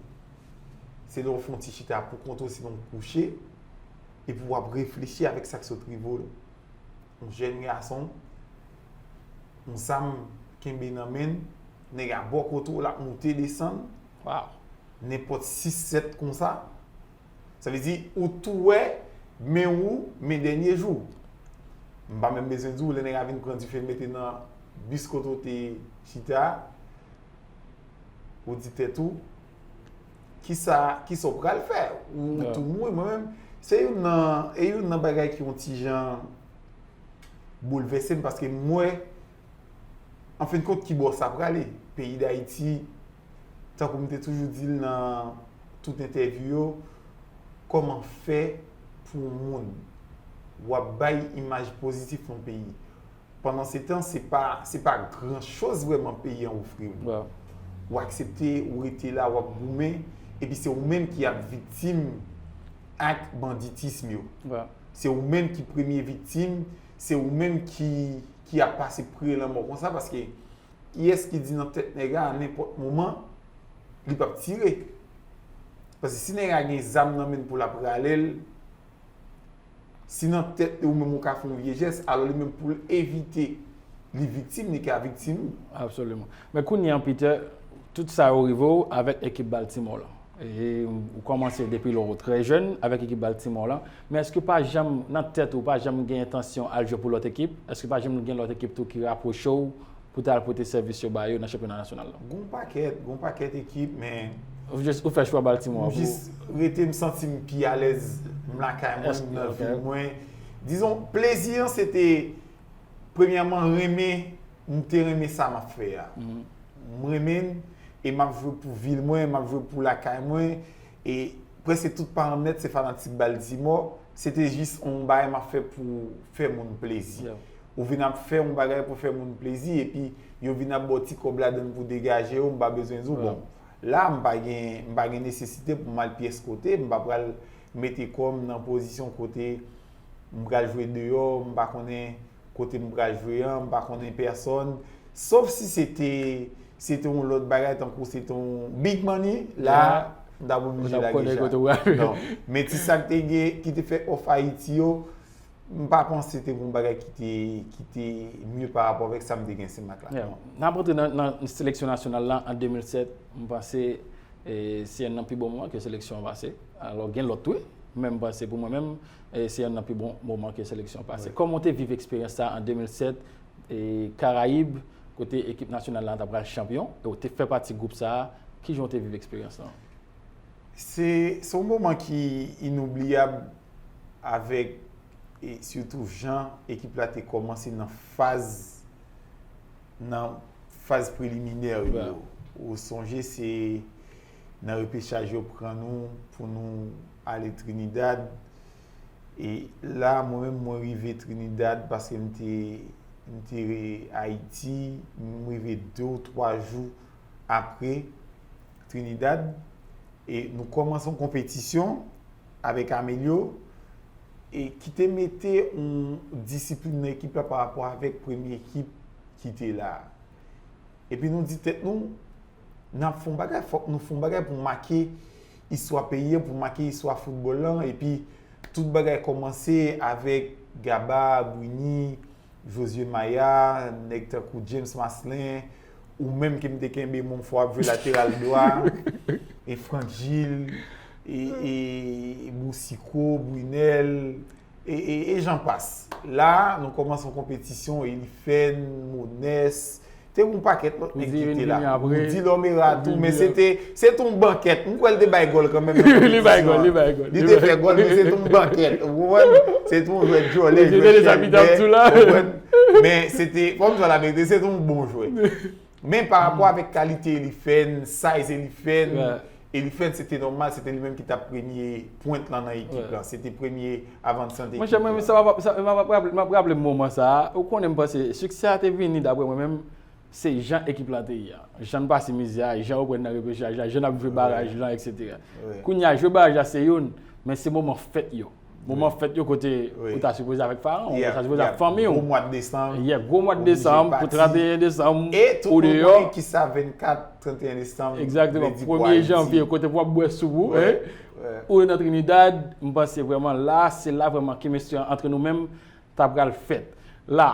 Se lè w fè yon ti chita pou kont ou, sinon w kouche, epi w ap reflechi avèk sa k sot rive w. Yon jèn gason, yon zam kenbe nan men l, nèg a bò kote w, l ap moute desann, nenpòt sis sèt konsa. Sa vle di, ou tou wè, men ou, men dènye jou. M pa menm bezwen di w, lè nèg a vin pran dife l mete nan bis kote w te chita a, ou di tèt ou, kisa, kisa w pral fè? Ou tou mouri, mwen menm. Se youn nan, e youn nan bagay ki yon ti jan boulvèse m, paske m wè, an fen de kont, ki bò sa prale. Peyi Dayiti, tankou m te toujou di l nan tout entèvyou yo, kòman fè pou yon moun w ap bay imaj pozitif yon peyi? Pandansetan, se pa, se pa gran choz vrèman peyi an ofri w. W aksepte, ou rete la, w ap goumen, epi se ou menm ki ap viktim ak banditism yo. Se ou menm ki premye viktim, se ou menm ki, ki ap pase pre lanmò konsa, paske kiyès ki di nan tèt nèg la, a nenpòt moman, li p ap tire? Paske si nèg la gen zam nan men l pou l ap rale l, si nan tèt li ou menm ou ka fè yon vye jès, alò li menm pou l evite li viktim, li ka viktim ou. Absoliman. Men kounye a, Peter, tout sa yo rive w avèk ekip Baltimore lan. E ou kòmanse depi lè w trè jèn avèk ekip Baltimore lan. Men èske pa janm nan tèt ou, pa janm gen entansyon al jwe pou lòt ekip? Èske pa janm gen lòt ekip tou ki rapwoche w pou ta al pote sèvis yo ba yo nan chanpyona nasyonal la? Gon pakèt, gon pakèt ekip, men ou jis, ou fè chwa Baltimore. M jis rete, m santi m pi alèz, m lakay mwen, m nan vil mwen. Dizon, plezi an, se te, premyèman, renmen, m te renmen sa m ap fè a. M renmen l, e m ap jwe pou vil mwen, m ap jwe pou lakay mwen, e prèske tout paran m nèt se fanatik Baltimore. Se te jis yon bagay m ap fè pou fè moun plezi. Ou vin ap fè yon bagay pou fè moun plezi, epi yo vin ap ba w ti kòb ladann pou degaje yo, m pa bezwen di w, bon, la, m pa gen, m pa gen nesesite pou m al pyès kote, m pa pral mete kò m nan pozisyon kote m pral jwe deyò, m pa konnen kote m pral jwe an, m pa konnen pèsonn. Sof si se te, se te yon lòt bagay, tankou se te yon big money, la, m t ap oblije lage ja. Non. Men ti sa k te gen, ki te fè Off Haiti yo, m pa panse te gen yon bagay ki te, ki te mye pa rapò avèk sa m te gen Senmak la. Non. N ap antre nan, nan seleksyon nasyonal la an de mil sèt, m panse, e, se yonn nan pi bon moman ke seleksyon an pase. Alò, gen lòt tou, men m panse pou mwen menm, e, se yonn nan pi bon moman ke seleksyon an pase. Kòman w te viv eksperyans sa a an de mil sèt, e, Karayib, kote ekip nasyonal la t ap pral chanpyon, e w te fè pati gwoup sa a, kijan w te viv eksperyans lan? Se, se yon moman ki inoubliyab avèk, e sitou jan ekip la te kòmanse nan faz, nan faz preliminè yo. Ou sonje se nan repechaj yo pran nou pou nou ale Trinidad. E la, mwen menm, mwen rive Trinidad paske m te, m te Ayiti, m rive de ou twa jou apre Trinidad. E nou kòmanse yon konpetisyon avèk Amelio, e ki te mete yon disiplin nan ekip la pa rapò avèk premye ekip ki te la a. Epi nou di tèt nou, n ap fè yon bagay, fòk nou fè yon bagay pou make istwa peyi an, pou make istwa foutbòl lan, epi tout bagay kòmanse avèk Gaba, Bruny, Josué Maya, nèg tankou James Marcelin, ou menm ke m te kenbe men w fò w ap jwe lateral dwa, e Franck Gilles, e, e Boucicaut, Brunel, e, e, e j'en passe. La, nou kòmanse yon konpetisyon, Elifen, Mones, te yon pakèt lòt nèg ki te la. Rudy Lomera tou, men se te, se te yon bankèt. M kwè l te bay gòl kanmenm nan konpetisyon an. Li te fè gòl, men se te yon bankèt. Ou konprann? Se te yon jwè djòlè, jwè chèlbè. Ou konprann? Men se te, fò m di w laverite, se te yon bon jwè. Men pa rapò avèk kalite Elifen, size Elifen, Elifen se te nòmal, se te li menm ki t ap premye pwent lan nan ekip lan. Se te premye avansan de ekip lan. Monchè, mwen, sa m ap, sa, m ap, m ap raple moman sa a. Ou konnen, m panse siksè a te vini, daprè mwen menm, se jan ekip la te ye a. Jan n pase mizè a, jan yo pran nan repechaj la, jan n ap jwe baraj lan, etsetera. Kounye a, jwe baraj la se youn, men se moman fèt yo. Moman fèt yo kote ou ta sipoze avèk paran w, ou ta sipoze avèk fanmi w. Gwo mwa desanm, yeah, gwo mwa desanm, pou tranteyen desanm, ou deyò. E tout moun konnen kisa vennkat, tranteyen desanm vle di pou Ayiti. Premye janvye, kote pou w ap bwè soup ou, hein? Ou nan Trinidad, m panse vrèman la, se la vrèman kemistri an antre nou menm, ta pral fèt. La,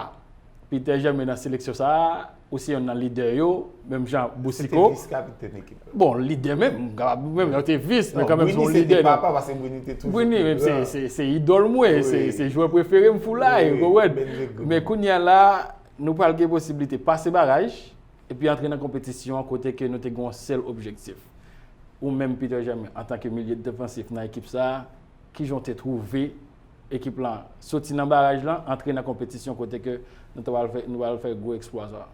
Peter Germain nan seleksyon sa a, ou se yonn nan lidè yo, menm jan Boucicaut. Se te vis kapitèn ekip la. Bon, lidè menm, m kapab menm, yo te vis, men kanmenm se yon lidè. Bruny se te papa, paske Bruny te toujou Bruny menm se, se, se idòl mwen, se, se jwè prefere m Foulay, ou konprann? Men kounye a la, nou pral gen posiblite pase baraj, epi antre nan konpetisyon an kote ke nou te gen yon sèl objektif. Ou menm, Peter Germain, antanke milye defansif nan ekip sa a, kijan w te twouve ekip lan soti nan baraj lan, antre nan konpetisyon kote ke nou ta pral fè, nou pral fè gwo eksplwa sa a?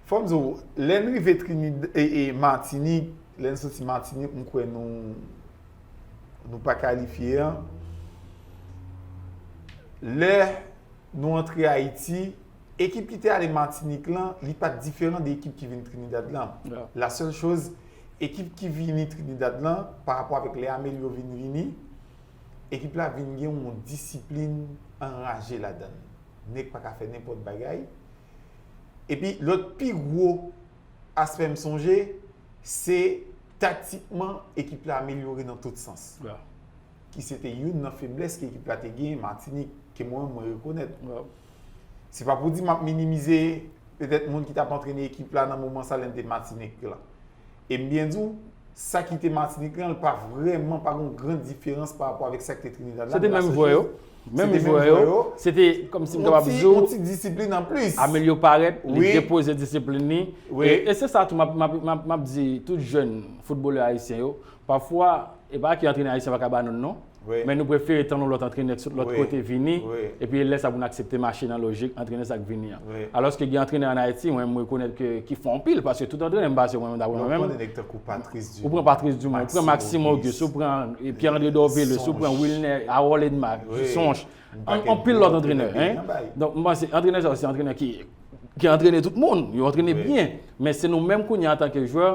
Fò m di w, lè n rive Trinid-, e, e, Matinik, lè n soti Matinik, m kwè nou, nou pa kalifye an. Lè nou antre Ayiti, ekip ki te ale Matinik lan, li pa t diferan de ekip ki vin Trinidad lan. La seule chose, ekip ki vini Trinidad lan, pa rapò avèk lè Amelio vin vini, ekip la vin gen yon disiplin anraje ladan l. Nèg pa ka fè nenpòt bagay. Epi lòt pi gwo aspè m sonje, se taktikman ekip la amelyore nan tout sans. Ki se te youn nan feblès ke ekip la te gen Matinik, ke mwen menm mwen rekonèt. Se pa pou di m ap minimize petèt moun ki t ap antrene ekip la nan moman sa lè n te Matinik la. E m byen di w, sa ki te Matinik lan, li pa vrèman, pa gen yon gran diferans pa rapò avèk sa ki te Trinidad la. Se te menm jwè yo. Menm jwè yo. Se te kòmsi m kapab di w, yon ti disiplin anplis. Amelio parèt, li depoze disiplin li. E, e se sa tou m ap, m ap, m ap, m ap di tout jèn foutbolè ayisyen yo. Pafwa, e pa ke antrenè ayisyen pa ka ba nou l non. Men nou prefere tann yon lòt antrenè ki sot lòt kote vini, epi lè sa pou n aksepte mache nan lojik antrenè sa k vini an. Alòske gen antrenè ann Ayiti, mwen, m rekonèt ke, ki fò anpil, paske tout antrenè m pase, mwen, daprè mwen menm, ou pran Patrice Dumont, ou pran Maxime Auguste, ou pran, e, Pierre André Dorvilus, ou pran Wilner, Harold Edma, Songe, an-, anpil lòt antrenè, hein. Donk, m panse antrenè sa yo se antrenè ki, ki antrene tout moun, yo antrene byen. Men se nou menm kounye a antanke jwè,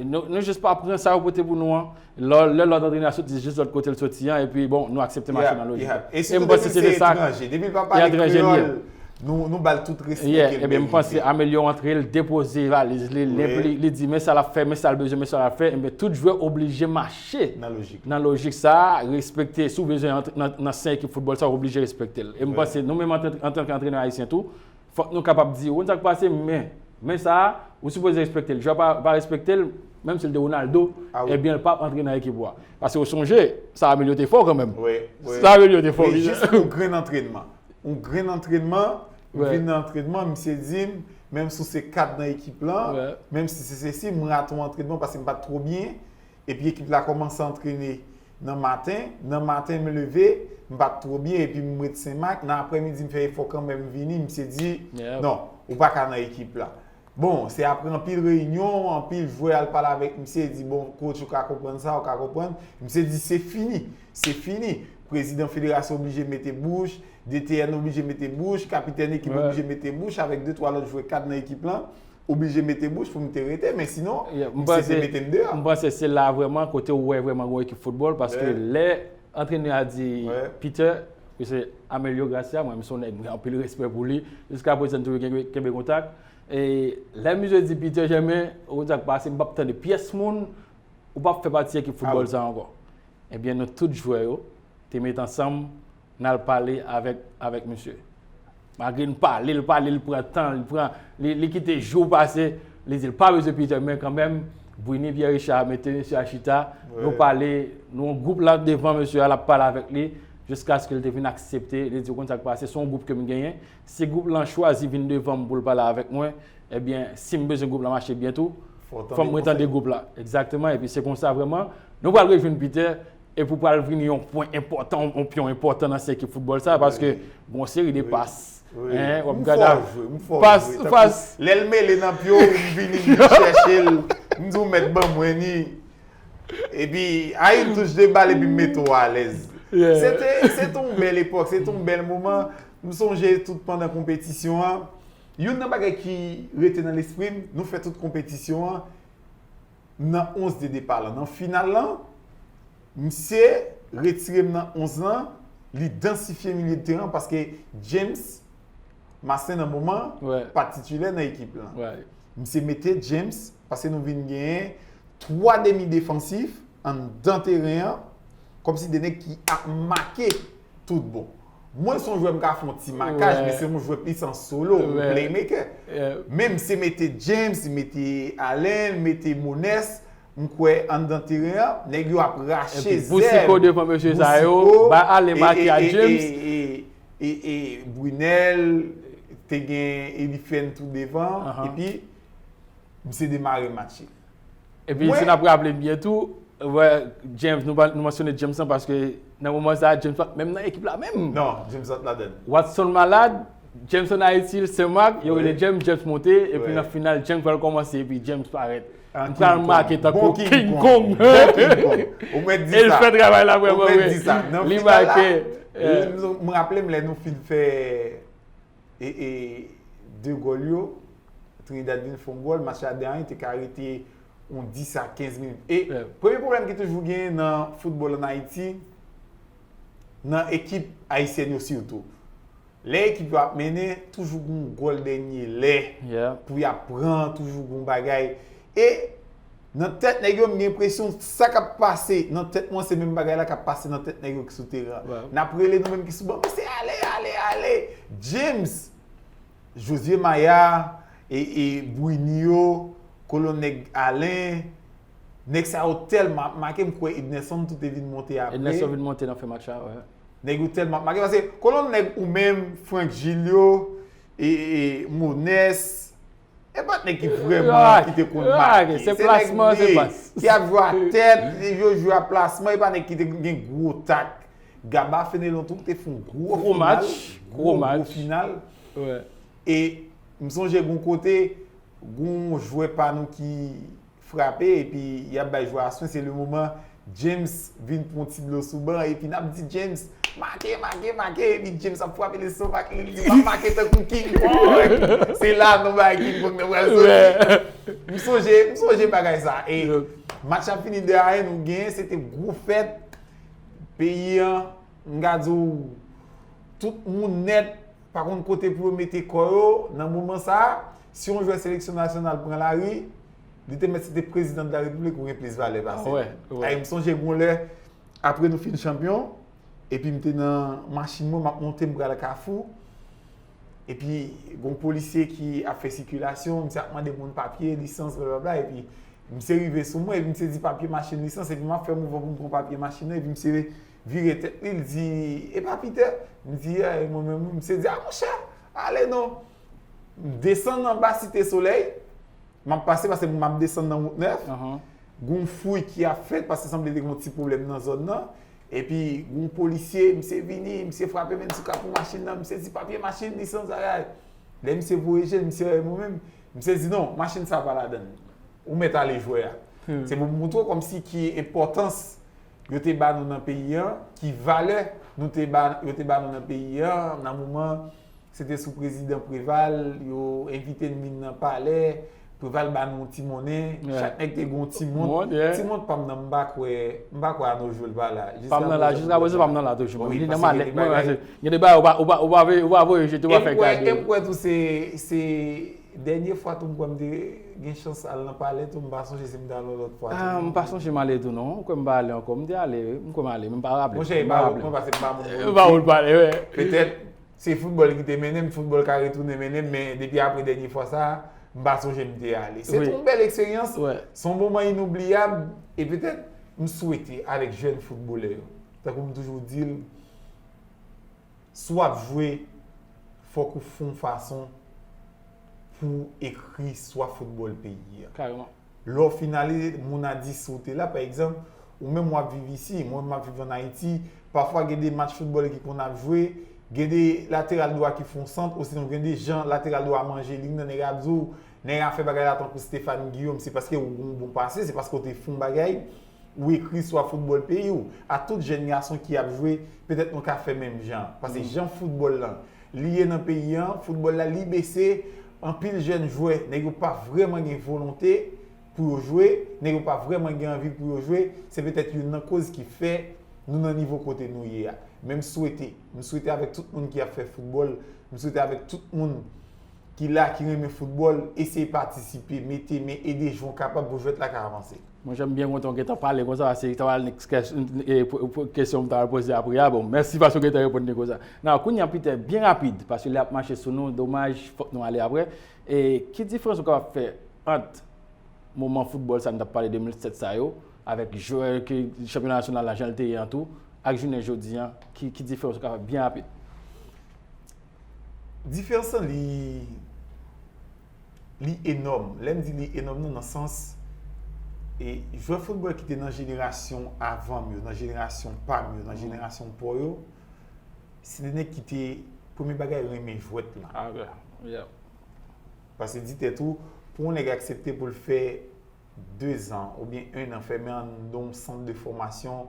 nou, nou jis pa pran sa yo pote pou nou an. Lè, lè lòt antrenè a soti, se jis lòt kote l soti an, epi bon, nou aksepte mache nan lojik. E m panse se de sa, etranje, depi l pa pale kreyòl, nou, nou ba l tout respè ke l merite. Ebyen, m panse Amelio antre, l depoze valiz li, li, li, li di men sa l ap fè, men sa l bezwen, men sa l ap fè, ebyen, tout jwè oblije mache nan lojik sa a, respekte, si w bezwen antre nan, nan sen ekip foutbòl sa, w oblije respekte l. E m panse nou menm antan, antanke antrenè ayisyen tou, fòk nou kapab di, ou konn sa k pase, men, men sa a, ou sipoze respekte l. Jwè pa, pa respekte l, menm si l te Ronaldo, ebyen, l p ap antre nan ekip ou a. Paske ou sonje, sa Amelio te fò kanmenm. Sa Amelio te fò, wi. Men jis yon grenn antrènman. Yon grenn antrènman, m vin nan antrènman, misye di m, menm si w se kat nan ekip lan, menm si se sesi, m rate yon antrènman paske m pa t twò byen. Epi ekip la kòmanse antrene nan maten. Nan maten, m leve, m pa t twò byen, epi m ret Senmak. Nan aprèmidi, m fè efò kanmenm, m vini, misye di, non, ou pa ka nan ekip la. Bon, se apre anpil reyinyon, anpil jwè al pale avèk misye, di, bon, coach, ou ka konprann sa, ou ka konprann. Misye di, se fini, se fini. prezidan federasyon oblije mete bouch, D T N oblije mete bouch, kapitèn ekip oblije mete bouch, avèk de twa lòt jwè kad nan ekip lan, oblije mete bouch pou m te rete, men sinon, misye te mete m deyò. M panse se la vrèman kote ou wè vrèman yon ekip foutbòl, paske lè antrenè a di Peter, ke se Amelio Gracia, mwen, m se yon nèg, mwen gen anpil respè pou li, jiska prezan, m toujou kenbe, kenbe kontak. E lè misye di Peter Germain, ou konn sa k pase, m p ap tande pyès moun, ou p ap fè pati ekip foutbòl sa ankò. Ebyen, nou tout jwè yo te met ansanm, n al pale avèk, avèk misye. Malgre n pale, l pale, l pran tan, l pran, li, li kite jou pase, li di l pa bezwen Peter, men kanmenm, Brini Pierre Richard mete misye a chita, nou pale, nou yon gwoup la devan misye a, l ap pale avèk li, jiskaske l te vin aksepte, li di, ou konn sa k pase, se yon gwoup ke m genyen, si gwoup lan chwazi vin devan m pou l pale avèk mwen, ebyen, si m bezwen gwoup la mache byen tou, fò m retande gwoup la. Egzakteman, epi se konsa vrèman, nou pral rejwenn Peter, epi w pral vin yon pwen enpòtan, yon pyon enpòtan nan se ekip foutbòl sa, paske gon seri de pas, w ap gade pas, pas. Lè l mele nan pye w, m vini, m vin chèche l, m di w mèt ban mwen ni. Epi, a yon touch de bal, epi m mete w alèz. Se te, se te yon bèl epòk, se te yon bèl moman. M sonje tout pandan konpetisyon an, youn nan bagay ki rete nan lespri m, nou fè tout konpetisyon an, nan onz de depa lan. Nan final lan, misye retire m nan onz lan, li dansifye milye de teran paske James Massen nan moman pa t titilè nan ekip lan. Misye mete James, paske nou vin genyen twa demi defansif anndan teren an, kòmsi de nèg ki ap make tout bon. Mwen se yon jwè m ka fè yon ti makaj, men se yon jwè plis an solo, yon playmaker. Men misye mete James, li mete Allen, li mete Mones, m kwè anndan teren an, nèg yo ap rache zèb. Boucicaut devan mesye sa yo, bay Allen make a James. E, e, e, e, e Brunel, te gen Elifen tou devan, epi misye demare match li. Epi si n ap raple byen tou, wè, James, nou pa, nou mansyone James lan paske nan moman sa a, James pa t menm nan ekip la menm. Non, James pa t ladan l. Watson malad, James ann Ayiti, Senmak, yo rele James, James monte, epi nan final, James pral kòmanse, epi James parèt. Li pral make tankou King Kong. Bon King Kong. Ou mèt di sa. E l fè travay la vrèman vre. Ou mèt di sa. Nan final la, m raple m lè nou fin fè e, e de gòl yo, Trinidad vin fè yon gòl, match la de a en, te ka rete yon dis a kenz minit. E premye pwoblèm ki toujou genyen nan foutbòl ann Ayiti, nan ekip ayisyèn yo sitou, lè ekip yo ap mennen, toujou gen yon gòl dènye lè pou y ap pran, toujou gen yon bagay. E nan tèt nèg yo, m gen enpresyon sa k ap pase nan tèt mwen, se menm bagay la k ap pase nan tèt nèg yo ki sou teren an. N ap rele nou menm ki sou ban, mesye, ale, ale, ale! James, Josué Maya, e, e Bruninho, kolonn nèg Allen, nèg sa yo tèlman ap make, m kwè Ednerson tou te vin monte apre. Ednerson vin monte nan fen match la, wi. Nèg yo tèlman ap make, paske kolonn nèg ou menm, Franck Gilles yo, e, e Mones, e pa t nèg ki vrèman ki te konn make. Se nèg ki ap jwe a tèt, yo jwe a plasman, e pa nèg ki te gen gwo tak. Gaba Fenelon tou te fè yon gwo final, gwo, gwo final. E m sonje gon kote, gon jwè pa nou ki frape, epi y ap bay jwè a swen, se le moman James vin pran yon ti dlo sou ban, epi n ap di James, make, make, make, epi James ap frape lestomak li, li di, m ap make tankou King Kong. Se la non bagay King Kong nan pral soti. M sonje, m sonje bagay sa. E match la fini de a en, nou genyen, se te gwo fèt. Peyi an, m ka di w, tout moun nèt pa konn kote pou yo mete kò yo nan moman sa a. Si yon jwè seleksyon nasyonal pran lari, li te mèt se te prezidan de la repiblik ou gen plis valè pase l. Ay, m sonje gon lè, apre nou fin chanpyon, epi m te nan machin mwen, m ap monte, m pral Kafou. Epi, gon polisye ki ap fè sikilasyon, misye ap mande moun papye, lisans, blablabla, epi misye rive sou mwen, epi misye di papye machin, lisans, epi m ap fè mouvman pou m pran papye machin nan, epi misye vire tèt li, li di, e pa Peter? M di, e mwen menm wi. Misye di, a monchè, ale non. M desann anba Site Solèy, m ap pase, paske m ap desann nan Wout Nèf. Gon fouy ki ap fèt, paske sanble te gen yon ti pwoblèm nan zòn nan. Epi, gon polisye, misye vini, misye frape men sou kapou machin nan, misye di papye machin, lisans, bagay. Lè misye voye je l, misye wè mwen menm, misye di non, machin sa pa ladan l. Ou mèt ale jwè a. Se pou m montre w kòmsi ki enpòtans yo te ba nou nan peyi an, ki valè nou te ba, yo te ba nou nan peyi an, nan moman se te sou prezidan Preval, yo envite n vin nan palè, Preval ba nou yon ti monnen, chak nèg te gen yon ti mont. Ti mont pa m nan, m pa kwè, m pa kwè Arnaud Joel pa la. Jiska prezan, m pa kwè. Pa m nan la, jiska prezan, pa m nan la toujou. Wi, paske gen de bagay, gen de bagay ou pa, ou pa, ou pa voye, ou pa voye jete, ou pa fè gade. E m kwè tou se, se dènye fwa tou m kwè m te gen chans al nan palè tou, m pa sonje si m te al yon lòt fwa tou. Ah, m pa sonje m ale tou non. M kwè m pa ale ankò. M te ale, wi. M kwè m ale, men m pa raple m. Monchè, e pa wout mwen, paske m pa moun politik. E pa wout pale, wi. Petèt, se foutbòl ki te mennen m, foutbòl ka retounen mennen m, men depi apre dènye fwa sa, m pa sonje m te ale. Se tou yon bèl eksperyans, se yon moman inoubliyab, e petèt, m swete avèk jèn foutbolè yo, tankou m toujou di l, si w ap jwe, fòk ou fè yon fason pou w ekri istwa foutbòl peyi a. Kareman. Lè w fin ale, moun a di si w te la, pa egzanp, ou menm w ap viv isi, mwen menm m ap viv ann Ayiti, pafwa gen de match foutbòl ki konn ap jwe, gen de lateral dwa ki fè yon sant, osinon gen de jan lateral dwa manje liy nan, nèg ap di w, nèg a fè bagay la tankou Stéphane Guillaume, se paske ou gen yon bon pase, se paske w te fè yon bagay, ou ekri istwa foutbòl peyi w. A tout jèn gason ki ap jwe, petèt nou ka fè menm jan. Paske jan foutbòl lan, li ye nan peyi an, foutbòl la, li bese, anpil jèn jwè, nèg yo pa vrèman gen volonte pou yo jwe, nèg yo pa vrèman gen anvi pou yo jwe, se petèt youn nan koz ki fè nou nan nivo kote nou ye a. Men m swete, m swete avèk tout moun ki ap fè foutbòl, m swete avèk tout moun ki la, ki renmen foutbòl, eseye patisipe, mete men, ede jan w kapab pou jwèt la ka avanse. Monchè, m byen kontan w gentan pale konsa, paske ta pral next kes-, e, po-, po-, kesyon m ta pral poze apre a. Bon, mèsi paske w gentan reponn li konsa. Nan, kounye a, Peter, byen rapid, paske lè ap mache sou nou, domaj, fòk nou ale apre. E ki diferans ou kapab fè ant moman foutbòl sa n t ap pale de mil sèt sa yo, avèk jwè ke chanpyona nasyonal la, jan l te ye an tou, ak jounen jodi an, ki, ki diferans ou ka fè byen rapid? Diferans lan, li, li enòm. Lè m di li enòm nan, nan sans, e jwè foutbòl ki te nan jenerasyon avan m yo, nan jenerasyon pa m yo, nan jenerasyon pa w yo, se de nèg ki te, premye bagay, renmen jwèt lan. Ah, yeah. Yeah. Paske di tèt ou, pou yon nèg aksepte pou l fè de zan oubyen en an fèmen anndan yon sant de fòmasyon,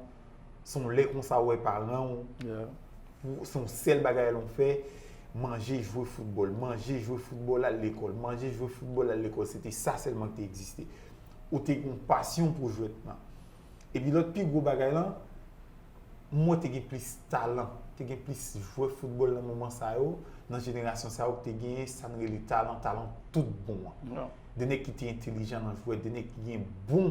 se yon lè konsa w wè paran w, pou, se yon sèl bagay lan w fè, manje, jwe foutbòl, manje, jwe foutbòl, al lekòl, manje, jwe foutbòl, al lekòl. Se te sa sèlman ki te egziste. Ou te gen yon pasyon pou jwèt lan. Epi lòt pi gwo bagay lan, m wè te gen plis talan, te gen plis jwè foutbòl nan moman sa yo, nan jenerasyon sa yo ki te genyen sa n rele talan, talan tout bon an. De nèg ki te entelijan nan jwèt, de nèg ki gen bon,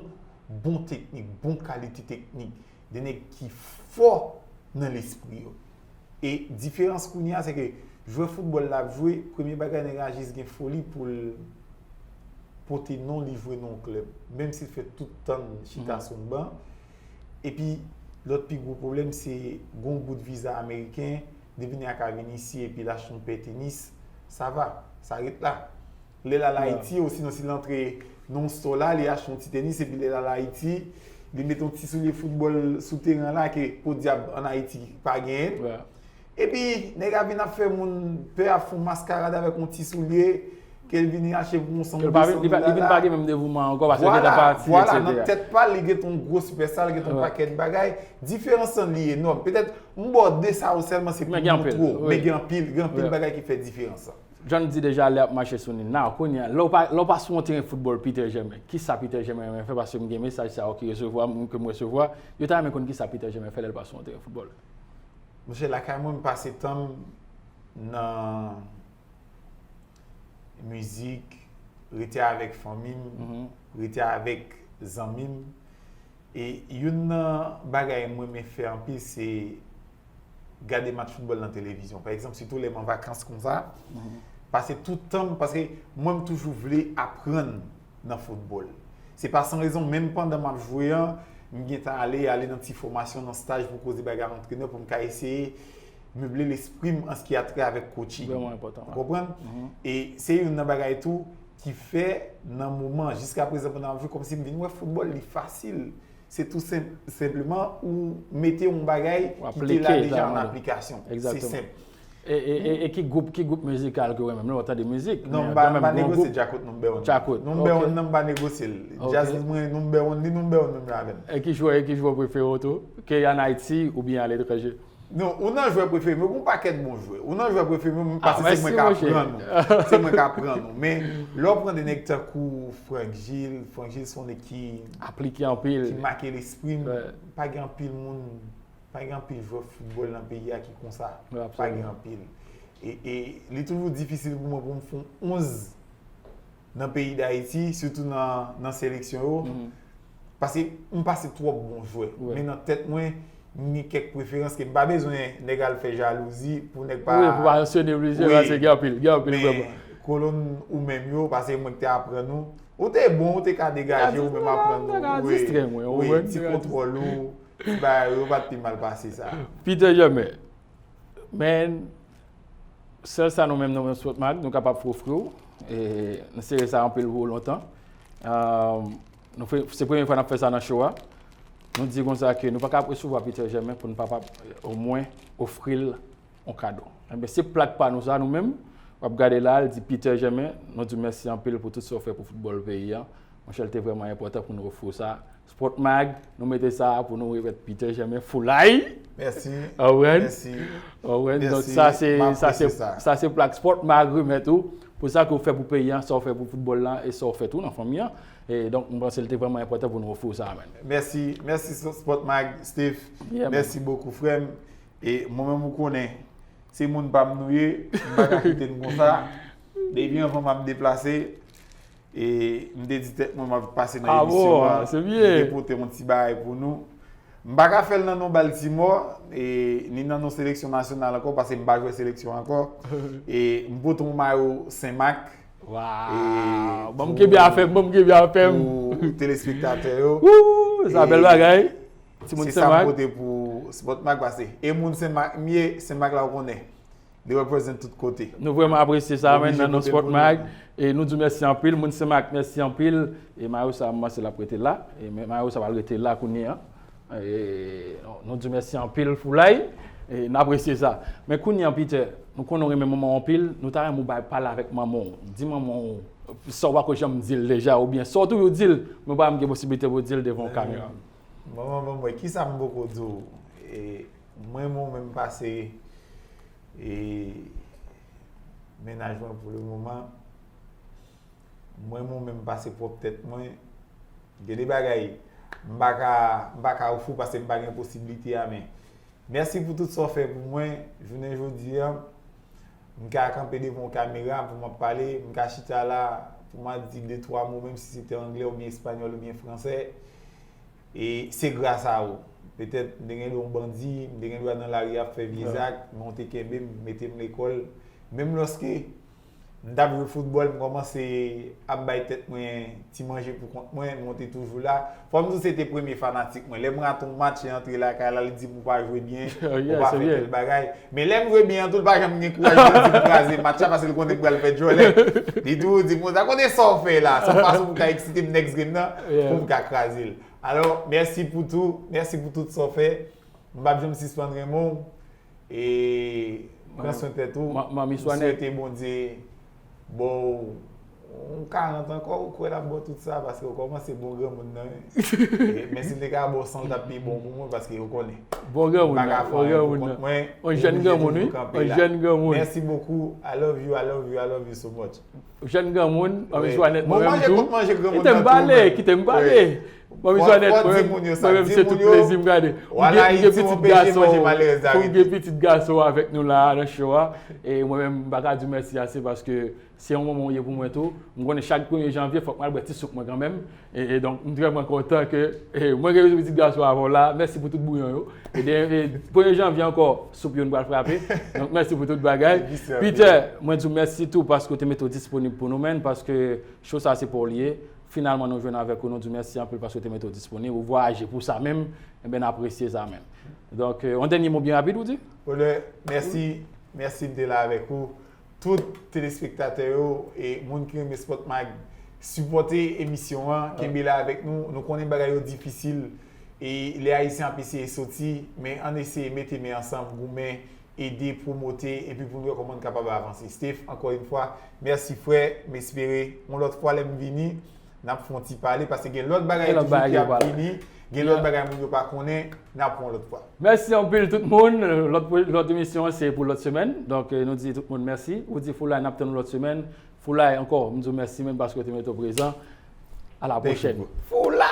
bon teknik, bon kalite teknik, de nèg ki fò nan lespri yo. E diferans kounye a, se ke jwè foutbòl l ap jwe, premye bagay nèg la jis gen foli pou l pote non li jwe nan yon klèb, menm si l fè tout tan l chita sou yon ban. Epi, lòt pi gwo pwoblèm, se gon bout viza ameriken, depi nèg la ka vin isi epi l achte yon pè tenis, sa va, sa ret la. Lè l al Ayiti, osinon si l antre nan yon store la, li achte yon ti tenis, epi lè l al Ayiti, li mete yon ti soulye foutbòl sou teren la ke podyab ann Ayiti pa genyen. Epi, nèg la vin ap fè moun pè, ap fè yon maskarad avèk yon ti soulye, ke l vini achte pou yon san de dola. Li pa, li vin pa gen menm devouman ankò, paske l gentan pati, etsetera. Vwala, nan tèt pa l, li gentan yon gwo sipèsta, li gentan yon pakèt bagay. Diferans lan, li enòm. Petèt, m ba w de sa yo sèlman, se pou montre w. Men gen anpil, gen anpil bagay ki fè diferans lan. Jan n di deja, lè ap mache sou nou. Nan, kounye a, lè w pa, lè w pa sou yon teren foutbòl, Peter Germain, kisa Peter Germain renmen fè? Paske m gen mesaj sa yo ki resevwa m, ke m resevwa. Yo ta renmen konn kisa Peter Germain fè lè l pa sou yon teren foutbòl. Monchè, lakay mwen, m pase tan m nan mizik, rete avèk fanmi m, rete avèk zanmi m. E youn nan bagay mwen renmen fè anpil, se gade match foutbòl nan televizyon. Pa egzanp, sitou lè m an vakans konsa, pase tout tan m, paske mwen, m toujou vle aprann nan foutbòl. Se pa san rezon, menm pandan m ap jwe an, m gentan ale, ale nan ti fòmasyon, nan staj pou koze bagay ak antrenè, pou m ka eseye meble lespri m an ce qui a trait avèk coaching. Vrèman enpòtan, wi. Ou konprann? E se youn nan bagay tou ki fè, nan moman, jiska prezan pandan m ap jwe, kòmsi m vin wè foutbòl, li fasil. Se tou senp, senpleman ou mete yon bagay ki te la deja an aplikasyon. Se senp. E, e, e, e ki gwoup, ki gwoup mizikal ke w renmen? Lè w tande mizik, non, men m pa, m pa negosye Djakout number one. Djakout, number one nan, m pa negosye l. Djaz mwen, number one, li number one menm jan avè m. E ki jwè, e ki jwè prefere w tou? Ke an Ayiti oubyen aletranje? Non, ou nan jwè prefere m yo, gon pakèt bon jwè. Ou nan jwè prefere m yo, paske se mwen k ap pran nou. Se mwen k ap pran nou. Men, lè w pran de nèg tankou Franck Gilles, Franck Gilles se yon nèg ki aplike anpil, ki make lespri m. Pa gen anpil moun, pa gen anpil jwè foutbòl nan peyi a ki konsa. Pa gen anpil. E, e li toujou difisil pou mwen pou m fè yon onz nan peyi Dayiti, sitou nan, nan seleksyon yo. Paske m pase twòp bon jwè. Men nan tèt mwen, m gen kèk preferans ke m pa bezwen nèg al fè jalouzi pou nèg pa. Wi, pou pa mansyone plizyè, paske gen anpil, gen anpil vrèman. Men kolonn ou menm yo, paske mwen ki te aprann ou. Ou te bon, ou te ka degaje ou menm aprann ou. Wi, ti kontwòl ou, ti bagay ou, yo pa t pi mal pase sa. Peter Germain, men, sèl sa nou menm, nou menm Spot Mag, nou kapab ofri w, e n espere sa anpil pou lontan. Ahn, nou fè, se premye fwa n ap fè sa nan show a. Nou di konsa ke nou pa ka ap resevwa Peter Germain pou n pa, pa omwen ofri l yon kado. Enben, se plak pa nou sa, nou menm, w ap gade la, l di Peter Germain, nou di w mèsi anpil pou tout sa w fè pou foutbòl peyi a. Monchè, l te vrèman enpòtan pou nou ofri w sa. Spot Mag, nou mete sa pou nou remèt Peter Germain Foulay. Mèsi. Mèsi. Donk, sa se, sa se, sa se plak Spot Mag remèt ou pou sa ke w fè pou peyi a, sa w fè pou foutbòl la e sa w fè tou nan fanmi an. E donk, m panse l te vrèman enpòtan pou nou ofri w sa, man. Mèsi, mèsi Spot Mag, Steve. Mèsi bokou, frè m. E mwen menm, ou konnen, se moun pa m nou ye, m pa ka kite n konsa. Depi anvan m ap deplase, e m te di tèt mwen m ap pase nan emisyon an, m te pote yon ti bagay pou nou. M pa ka fè l nan non Baltimore, e ni nan non seleksyon nasyonal ankò, paske m pa jwe seleksyon ankò. E m pote yon mayo Senmak. Waw! Ban m kenbe afè m, ban m kenbe afè m. Pou telespektatè yo. Woo! Sa bèl bagay. Timoun Senmak. Se sa m pote pou Spot Mag, paske e moun Senmak m ye, Senmak la ou konnen. Li represent tout kote. Nou vrèman apresye sa, men, nan non Spot Mag. E nou di w mèsi anpil. Moun Senmak, mèsi anpil. E mayo sa, m panse l ap rete la. E men mayo sa pral rete la kounye a. E nou di w mèsi anpil, Foulay. E n apresye sa. Men kounye a, Peter, nou konnen w renmen manman w anpil. Nou ta renmen w bay pale avèk manman w. Di manman w sa w pako janm di l deja, oubyen sa w toujou di l, men w pa janm gen posiblite pou w di l devan yon kamera. Manman, ban mwen, kisa m poko di w? E, mwen, mwen menm pase, e, mennaj mwen pou le moman. Mwen, mwen menm pase pwòp tèt mwen. Gen de bagay, m pa ka, m pa ka ofri w paske m pa gen posiblite a, men mèsi pou tout sa w fè pou mwen. Jounen jodi a, m ka kanpe devan yon kamera pou m ap pale, m ka chita la pou m ap di de twa mo, menm si se te anglè oubyen espanyòl oubyen fransè. E se gras a ou. Petèt, m te gen dwa yon bandi, m te gen dwa nan lari ap fè vye zak, men w te kenbe m, mete m lekòl. Menm lòske m t ap jwe foutbòl, m kòmanse ap bay tèt mwen ti manje pou kont mwen, men w te toujou la. Fò m di w se te premye fanatik mwen. Lè m rate yon match, li antre lakay la, li di m ou pa jwe byen, ou pa fè tèl bagay. Men lè m jwe byen an tou, li pa janm gen kouraj pou l di m kraze match la, paske l konnen m pral fè djòlè. Li toujou di m konsa, kote sa w fè la? Se yon fason pou w ka eksite m next game nan, pou m ka kraze l. Alò, mèsi pou tou, mèsi pou tout sa w fè. M p ap janm sispann renmen w. E pran swen tèt ou. M swete Bondye ba w yon karant ankò, ou kwè l ap ba w tout sa, paske ou kòmanse bon granmoun nan, wi. E, men si l te ka ba w san, l t ap pi bon pou mwen, paske ou konnen. Bon granmoun nan, bon granmoun nan. Yon jèn granmoun, wi. Yon jèn granmoun. Merci beaucoup. I love you, I love you, I love you so much. Jèn granmoun, manmi Jwanèt, mwen menm tou. Kite m pale, kite m pale. Manmi Jwanèt, mwen menm, mwen menm se tout plezi m gade. M gen, m gen pitit gason, m gen pitit gason avèk nou la nan show a. E mwen menm, m pa ka di w mèsi ase paske se yon manman w ye pou mwen tou. M konnen chak premye janvye, fòk m al bwè ti soup mwen kanmenm. E, e donk, m vrèman kontan ke, e, mwen gen pitit gason avè w la. Mèsi pou tout bouyon yo. E de, e, premye janvye ankò, soup yo n pral frape. Donk, mèsi pou tout bagay. Peter, mwen di w mèsi tou paske w te mete w disponib pou nou, menn, paske show sa se pa w li ye. Finalman, nou jwenn avèk ou, nou di w mèsi anpil paske w te mete w disponib. Ou vwayaje pou sa menm. Enben, n apresye sa menm. Donk, e, yon dènye mo byen rapid, ou di? Brother, mèsi. Mèsi m te la avèk ou. Tout telespektatè yo e moun ki renmen Spot Mag, sipòte emisyon an, kenbe la avèk nou. Nou konnen bagay yo difisil e lè Ayisyen ap eseye soti, men ann eseye mete men ansanm, goumen ede pwomote epi pou n wè kòman n kapab avanse. Steph, ankò yon fwa, mèsi frè, m espere yon lòt fwa lè m vini, n ap fè yon ti pale, paske gen lòt bagay Gen lòt toujou bagay ki yo ap pral. Vini, gen lòt bagay moun yo pa konnen, n ap fè yon lòt fwa. Mèsi anpil tout moun. Lòt, lòt emisyon an se pou lòt semèn. Donk, euh, nou di tout moun mèsi. Ou di Foulay, n ap tann lòt semèn. Foulay, ankò, m di w mèsi menm paske w te mete w prezan. A la Thank you, pwochèn. bro. Foulay!